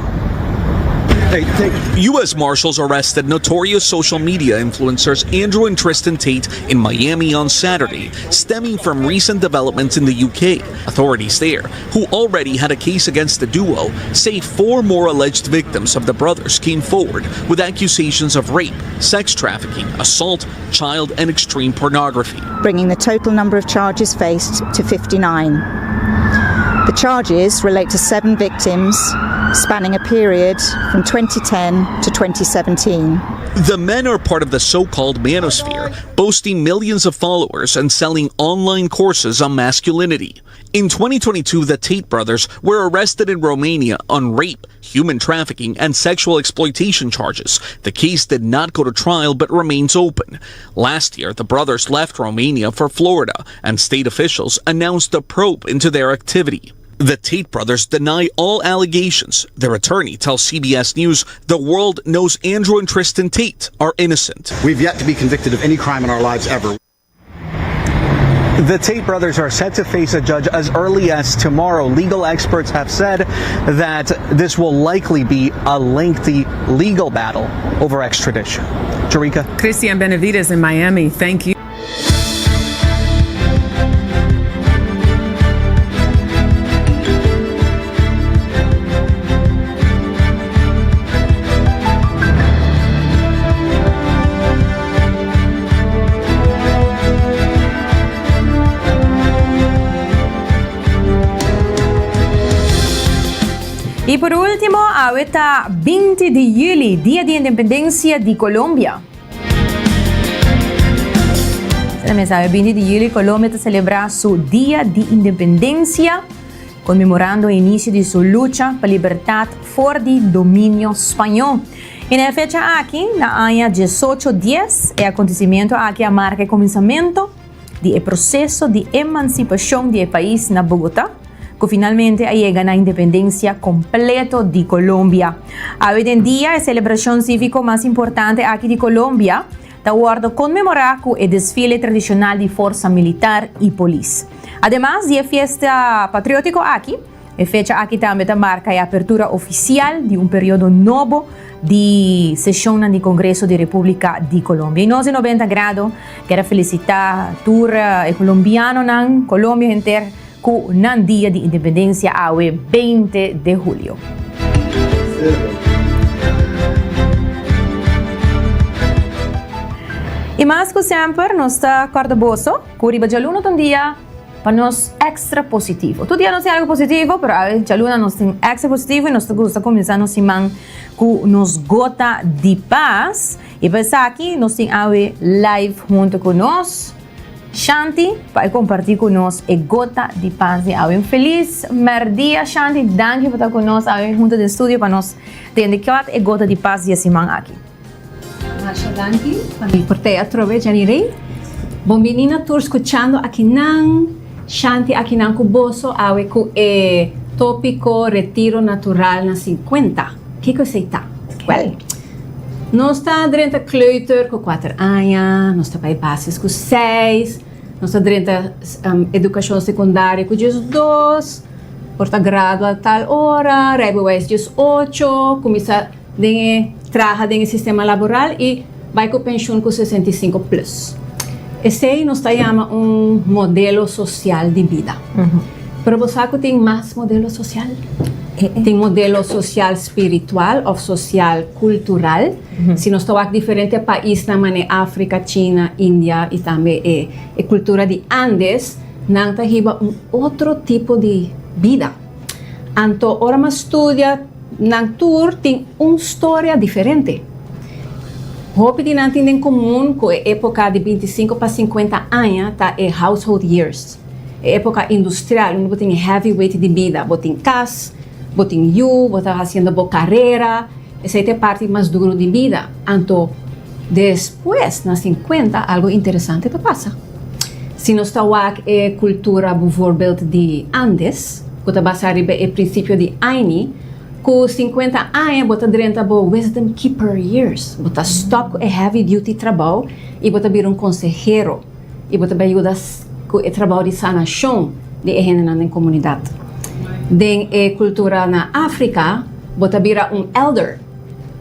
Speaker 16: U.S. Marshals arrested notorious social media influencers Andrew and Tristan Tate in Miami on Saturday, stemming from recent developments in the UK. Authorities there, who already had a case against the duo, say four more alleged victims of the brothers came forward with accusations of rape, sex trafficking, assault, child, and extreme pornography.
Speaker 17: Bringing the total number of charges faced to 59. The charges relate to seven victims spanning a period from 2010 to 2017.
Speaker 16: The men are part of the so called manosphere, boasting millions of followers and selling online courses on masculinity. In 2022, the Tate brothers were arrested in Romania on rape, human trafficking, and sexual exploitation charges. The case did not go to trial but remains open. Last year, the brothers left Romania for Florida, and state officials announced a probe into their activity. The Tate brothers deny all allegations. Their attorney tells CBS News the world knows Andrew and Tristan Tate are innocent.
Speaker 18: We've yet to be convicted of any crime in our lives ever.
Speaker 15: The Tate brothers are set to face a judge as early as tomorrow. Legal experts have said that this will likely be a lengthy legal battle over extradition. Jerika?
Speaker 14: Christian Benavides in Miami, thank you.
Speaker 5: I por último, awe ta 20 di juli, Dia di Independensia di Colombia. También sabe, 20 di juli Colombia ta selebrá su Dia di Independensia, konmemorando e inisio di su lucha pa libertat for di dominio spañó. I na e fecha aki, na aña diesocho dies, e akontesimentu aki a marka e kuminsamentu di e proseso di emansipashon di e pais na Bogotá, ku finalmente a yega na independensia kompleto di Colombia. Awe den dia e selebrashon síviko mas importante aki di Colombia ta wòrdu konmemorá ku e desfile tradishonal di forsa militar i polis. Ademas di e fiesta patriótiko aki, E fecha aki tambe ta marka e apertura ofisial di un periodo nobo di seshonnan di Kongreso di Repúblika di Colombia. I nos di 90 Grado kier a felisitá tur e kolombianonan, Colombia henter, ku nan dia di independensia awe 20 de hulio. I mas ku semper nos ta kòrda boso ku riba djaluna ta un dia Pa nos extra positivo. Tur dia nos tin algo positivo, pero awe djaluna nos tin extra positivo y nos ta gusta cuminsa nos siman cu nos gota di pas. Y pa esaki nos tin awe live hunto cu nos Shanti pa e comparti cu nos e gota di pas di awe. Un feliz merdia Shanti, danki pa ta cu nos awe hunto den studio pa nos tende kiot e gota di pas di e siman aki.
Speaker 19: Masha danki pa mi por tei atrobe Jenny Rey.
Speaker 1: Bon bini na tur skuchando akinan, Shanti akinan ku boso awe ku e topiko Retiro Natural na 50. Kiko esei ta? Wèl, nos ta drenta kleuter ku kuater aña, nos ta bai basis ku seis, nos ta drenta edukashon sekundario ku diesdos, por ta gradua tal ora, rijbewijs diesocho, kuminsá den e traha den e sistema laboral i bai ku penshun ku 65 plus. Esei nos ta yama un modelo sosial di bida. Pero bo sa ku tin mas modelo sosial? Tin modelo sosial spiritual òf sosial kultural. Si nos ta wak diferente paisnan manera Afrika, China, India i tambe e e kultura di Andes, nan ta hiba un otro tipo di bida. Anto ora mi a studia Nan tur tin un storia diferente. Hopi di nan tin den komun ku e epoka di bintisinko pa sinkuenta aña ta e household years, e epoka industrial unda bo tin e heavy weight di bida, bo tin kas, bo tin yu, bo ta hasiendo bo karera, esei ta e parti mas duru di bida. Anto despues na sinkuenta algo interesante ta pasa. Si nos ta wak e kultura buvoorbeeld di Andes, ku ta basá riba e prinsipio di Aini, ku sinkuenta aña bo ta drenta bo wisdom keeper years, bo ta stòp ku e heavy duty trabou i bo ta bira un konsehero i bo ta bai yuda ku e trabou di sanashon di e hendenan den komunidat. Den e kultura na Afrika bo ta bira un elder,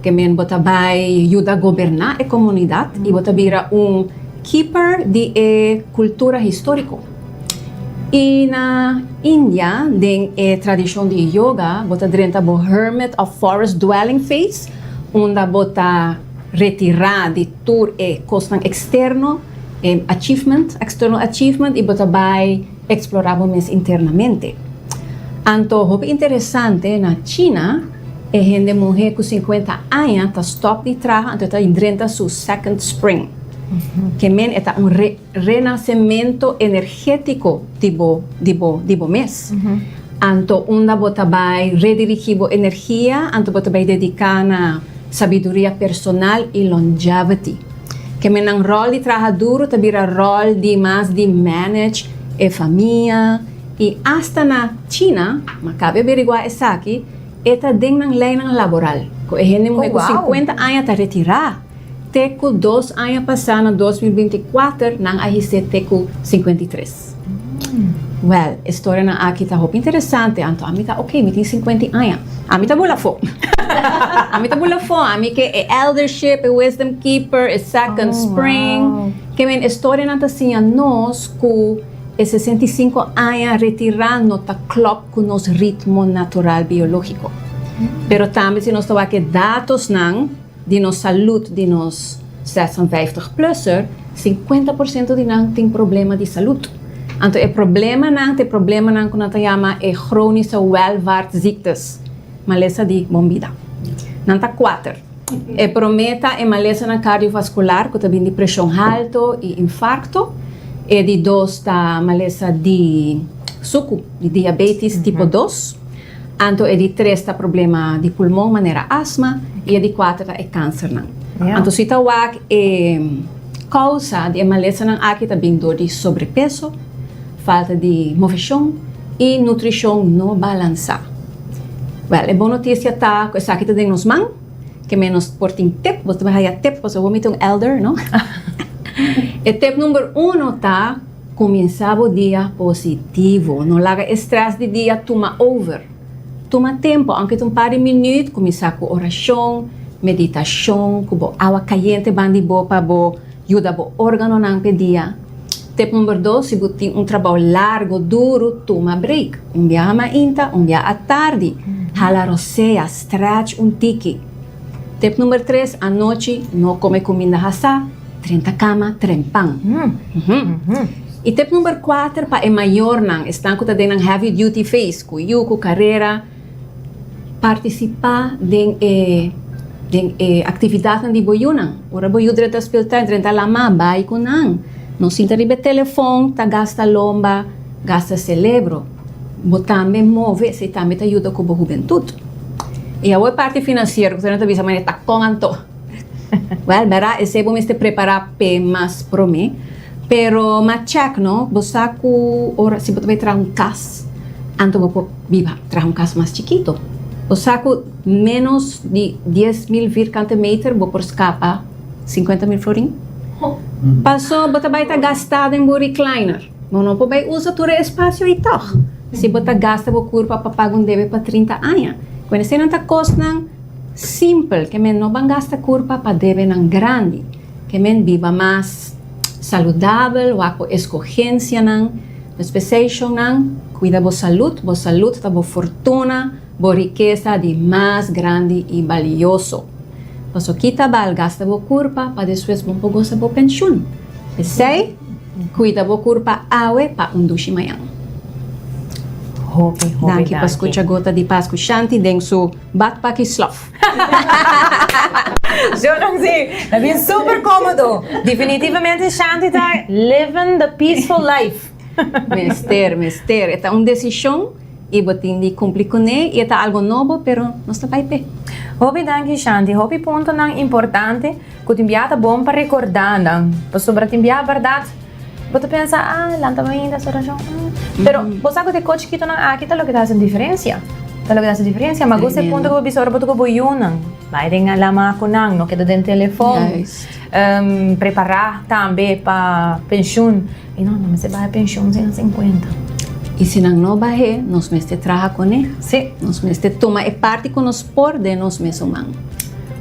Speaker 1: ke men bo ta bai yuda goberná e komunidat i bo ta bira un keeper di e kultura históriko. I na India, den e tradishon di yoga, bo ta drenta bo hermit of forest dwelling phase, unda bo ta retirá di tur e kosnan eksterno, e achievement, external achievement, i bo ta bai eksplorá bo mes internamente. Anto, hopi interesante, na China, e hende muhé ku sinkuenta aña ta stòp di traha, anto e ta drenta su second spring. Ke men e ta un re. Renasemento energétiko di bo di bo di bo mes. Anto unda bo ta bai redirigí bo energia, anto bo ta bai dediká na sabiduria personal i longevity. Ke men nan ròl di traha duru ta bira ròl di mas di manage e famia i asta na China, ma kabe averiguá esaki, e ta den nan leinan laboral ku e hende muhé ku sinkuenta aña ta retirá. Te ku dos aña pasá na 2024 nan a his'é te ku 53. Wèl, e storianan aki ta hopi interesante, anto ami ta oké, mi tin 50 aña. Ami ta bula afó. Ami ta bula afó, ami ke e eldership, e wisdom keeper, e second spring. Ke men e storianan ta siña nos ku e 65 aña retirá no ta klòp ku nos ritmo natural biológiko. Pero tambe si nos ta wak e datosnan. Di nos salud di nos 56 plusser, 50 por ciento di nan tin problema di salud. Anto e problemanan ta e problemanan cu nan ta yama e chronische welvaartziektes, malesa di bon bida. Nan ta cuater. E prome ta e malesanan cardiovascular cu ta bin di presion halto y infarcto. E di dos ta malesa di sucu, di diabetes tipo dos. Anto e di tres ta problema di pulmon manera asma i e di kuater ta e kansernan. Anto si ta wak e kousa di e malesanan aki ta bin dor di sobrepeso, falta di moveshon i nutrishon no balansá. Wèl, e bon notisia ta ku esaki ta den nos man, ke men nos por tin tep, bo ta bai haya tep pasobra bo mi ta un elder, no? E tep number uno ta. Kuminsá bo dia positivo. No laga e strès di dia tuma over. Tuma tempu, aunke ta un par di minüt, kuminsá ku orashon, meditashon, ku bo awa kayente banda di bo pa bo yuda bo órganonan p'e dia. Tip number dos, si bo tin un trabou largu, duru, tuma break. Un biaha mainta, un biaha atardi. Hala rosea, stretch un tiki. Tip number tres, anochi no kome kuminda hasá. 30 kama trempan. I tip number kuater pa e mayornan, esnan ku ta den nan heavy duty phase, ku yu, ku karera, partisipá den e den e aktividatnan di bo yunan. Ora bo yu drenta speeltuin, drenta lama, bai ku nan. No sinta riba e telefon ta gasta lomba, gasta selebro. Bo tambe move, esei tambe ta yuda ku bo hubentut. I awor e parti finansiero ku ta bisa manera ta kon anto. Wèl, bèrdat, esei bo mester prepará p'e mas promé. Pero m'a check no, bo sa ku ora si bo ta bai traha un kas, anto bo por biba traha un kas mas chikito. Bo sa ku menos di 10,000 vierkante meter bo por skapa 50,000 florin? Paso bo ta bai ta gasta den bo recliner. Bo no por bai usa tur e espasio ei tòg. Si bo ta gasta bo kurpa pa paga un debe pa 30 aña. Ku eseinan ta kosnan simpel ke men no ban gasta kurpa pa debenan grandi. Ke men biba mas saludabel, wak bo eskogensianan, bo spesashonnan, kuida bo salud, bo salud ta bo fortuna, bo rikesa di mas grandi i balioso. Paso kita bal gasta bo kurpa pa despues bo por gosa bo penshun. P'esei, kuida bo kurpa awe pa un dushi mañan.
Speaker 5: Hopi, hopi
Speaker 1: Danki pa
Speaker 5: danki.
Speaker 1: skucha Gota di Pas ku Shanti den su badpak i slof.
Speaker 5: Yo no si, ta bien super cómodo. Definitivamente Shanti ta living the peaceful life.
Speaker 1: Mester, mester. E ta un desishon i bo tin di kumpli kuné i e ta algo nobo pero nos ta bai p'e.
Speaker 5: Hopi danki Shanti, hopi puntonan importante ku tin bia ta bon pa rekordá nan. Pasobra tin bia bèrdat bo ta pensa, ah lanta mainta su orashon, ah. Pero bo sa ku te kos chikitonan aki ta loke ta hasi un diferensia. Ta loke ta hasi diferensia. Ma gusta e punto ku bo bisa ora bo ta ku bo yunan. Bai den lama ku nan, no keda den telefon. Prepará tambe pa penshun. I no, no mester baha penshun si nan sinkuenta.
Speaker 1: I si nan no bah'é, nos mester traha kuné.
Speaker 5: Sí.
Speaker 1: Nos mester tuma e parti ku nos por den nos mesun man.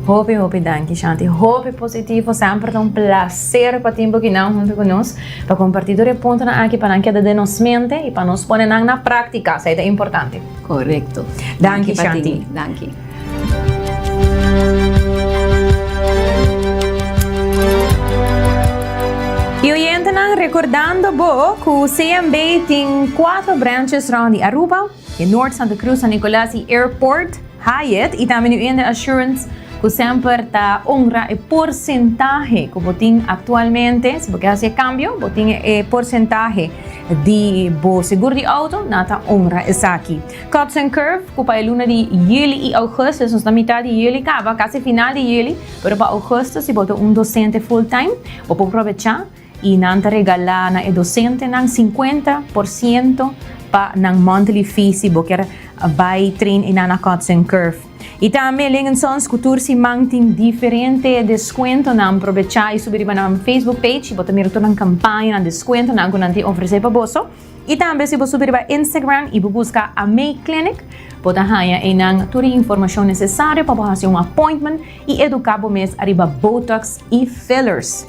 Speaker 5: Hopi, hopi danki, Shanti. Hopi positivo. Semper ta un placer pa tin bo kinan hunto ku nos pa kompartí tur e puntonan aki pa nan keda den nos mente i pa nos pone nan na práktika. Esei ta importante.
Speaker 1: Korekto.
Speaker 5: Danki, Shanti.
Speaker 1: Danki.
Speaker 5: Y oyentenan recordando bo cu CMB tin cuatro branches rond di Aruba, e Noord, Santa Cruz, San Nicolas y Airport Hyatt y tambe New India Assurance cu semper ta honra e porcentahe cu bo tin actualmente, si bo ke haci e cambio bo tin e porcentahe di bo seguro di auto, nan ta honra esaki. Cuts and Curve, ku pa e luna di yüli i ougùstùs, nos ta mitá di yüli kaba, kasi final di yüli, pero pa ougùstùs si bo ta un dosente full time, bo por probechá i nan ta regalá na e dosentenan 50% pa nan monthly fee si bo kier bai train einan na Cuts and Curve. I tambe Ling and Sons ku tur siman tin diferente deskuentonan, probechá i subi riba nan Facebook page i bo ta mira tur nan kampañanan, deskuentonan ku nan tin ofresé pa boso. I tambe si bo subi riba Instagram i bo buska Amei Clinic, bo ta haña einan tur e informashon nesesario pa bo hasi un appointment i eduká bo mes ariba Botox i fillers.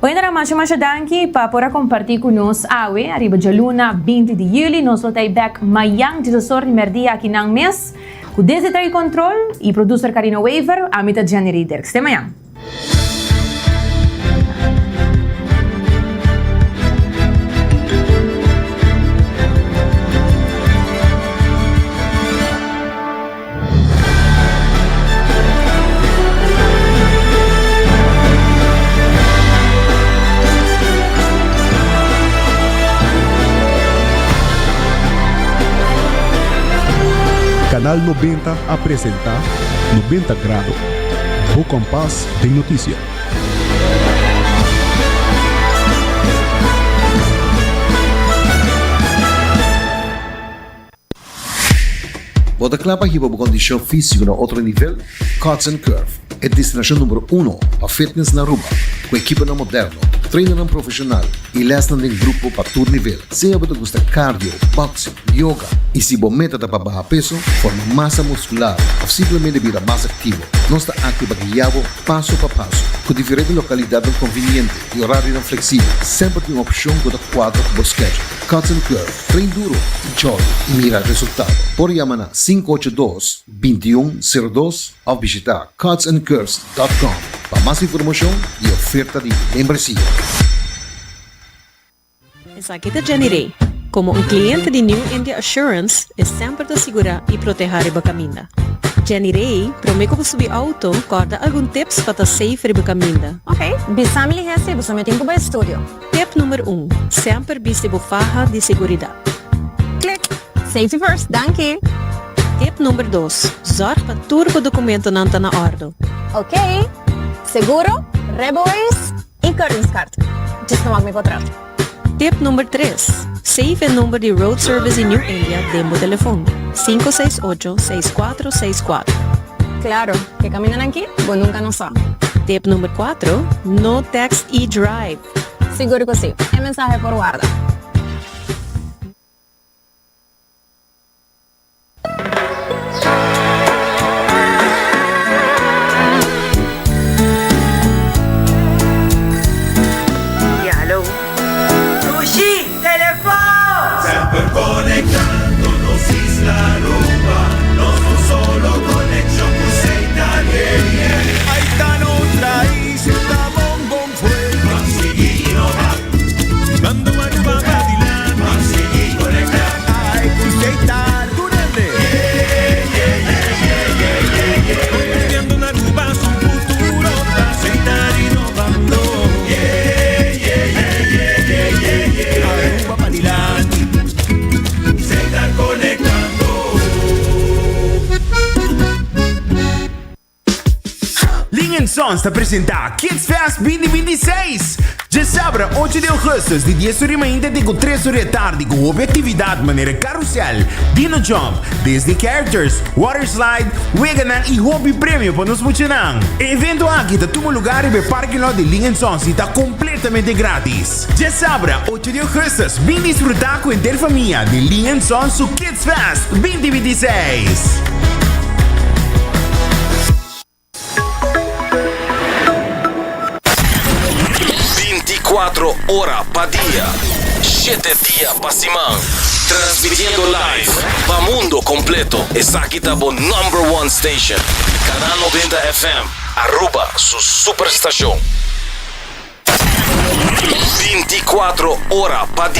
Speaker 5: Oyentenan masha masha danki pa por a kompartí ku nos awe ariba djaluna 20 di yüli. Nos lo ta ei bèk mayan diesosor di mèrdia akinan mes ku Desi Trade Control i producer Karina Wever. Ami ta Jenny Riederks. Te mayan.
Speaker 2: Canal 90 a presenta 90 Grado. Bo kompas den notisia.
Speaker 7: Bo ta kla pa hiba bo kondishon físiko na otro nivel? Cuts and Curve, e destinashon numero uno pa fitness na Aruba, ku ekiponan moderno, trainernan profeshonal i lèsnan den grupo pa tur nivel. Sea bo ta gusta cardio, boxing, yoga y si bo meta ta pa baha peso, forma masa muscular of simplemente bira mas activo, nos ta aki pa guia bo paso pa paso. Cu diferente localidadnan conveniente y horarionan flexibel, semper tin un opcion cu ta cuadra cu bo schedule. Cuts and Curve, train duro y jolly y mira resultado. Por yama na 582 2102 of bishita cutsandcurves.com pa mas informacion y oferta di membresia.
Speaker 19: Esaki ta Jenny Rey. Komo un kliente di New India Assurance, e semper ta sigurá i protehá riba kaminda. Jenny Rey, promé ku bo subi outo, kòrda algun tips pa ta safe riba kaminda.
Speaker 20: Ok, bisa mi lihé si boso mi tin ku bai studio.
Speaker 19: Tip number un, Semper bisti bo faha di seguridat.
Speaker 20: Klik! Safety first, danki!
Speaker 19: Tip number dos, Zòrg pa tur bo dokumentonan ta na òrdu.
Speaker 20: Ok, seguro, rijbewijs i keuringscard. Djis no wak mi portret.
Speaker 19: Tip number tres, Save e number di Road Service di New India den bo telefon, 568 6464.
Speaker 20: Claro, ke camindanan aki, bo nunca no sa.
Speaker 19: Tip number cuatro, No text y drive.
Speaker 20: Sigur cu si, e mensahe por warda.
Speaker 4: Ya, hallo.
Speaker 6: Dushi, telefon! Semper conectando nos isla Aruba, nos un solo conexion cu Seitar, yeah, yeah.
Speaker 21: Ahí ta nos raiz, ta bon bon fuerte.
Speaker 6: Ban sigui innova.
Speaker 21: Mando Aruba pa dilanti.
Speaker 6: Ban sigui conecta.
Speaker 21: Ai cu Seitar tur hende.
Speaker 6: Yeah, yeah, yeah, yeah, yeah, yeah, yeah.
Speaker 21: Construyendo un Aruba su futuro ta Seitar innovando.
Speaker 6: Yeah, yeah, yeah, yeah, yeah, yeah, yeah.
Speaker 21: Aruba pa dilanti.
Speaker 6: Setar conectando.
Speaker 22: Ling and Sons ta presenta Kids Fest 2026! Djasabra ocho di augustus di dies ora mainta te ku tres ora di atardi ku hopi aktividat manera karusel, dino jump, Disney characters, water slide, weganan i hopi premio pa nos muchanan. E evento aki ta tuma lugar riba e parking lot di Ling and Sons i ta kompletamente gratis. Djasabra ocho di augustus bin disfruta ku henter famia di Ling and Sons su Kids Fest 2026!
Speaker 23: Binticuatro ora pa dia, shete dia pa siman. Transmitiendo live pa mundo completo. Esaki ta bo number one station. Canal 90 FM, Aruba su superstacion. Binticuatro ora pa dia.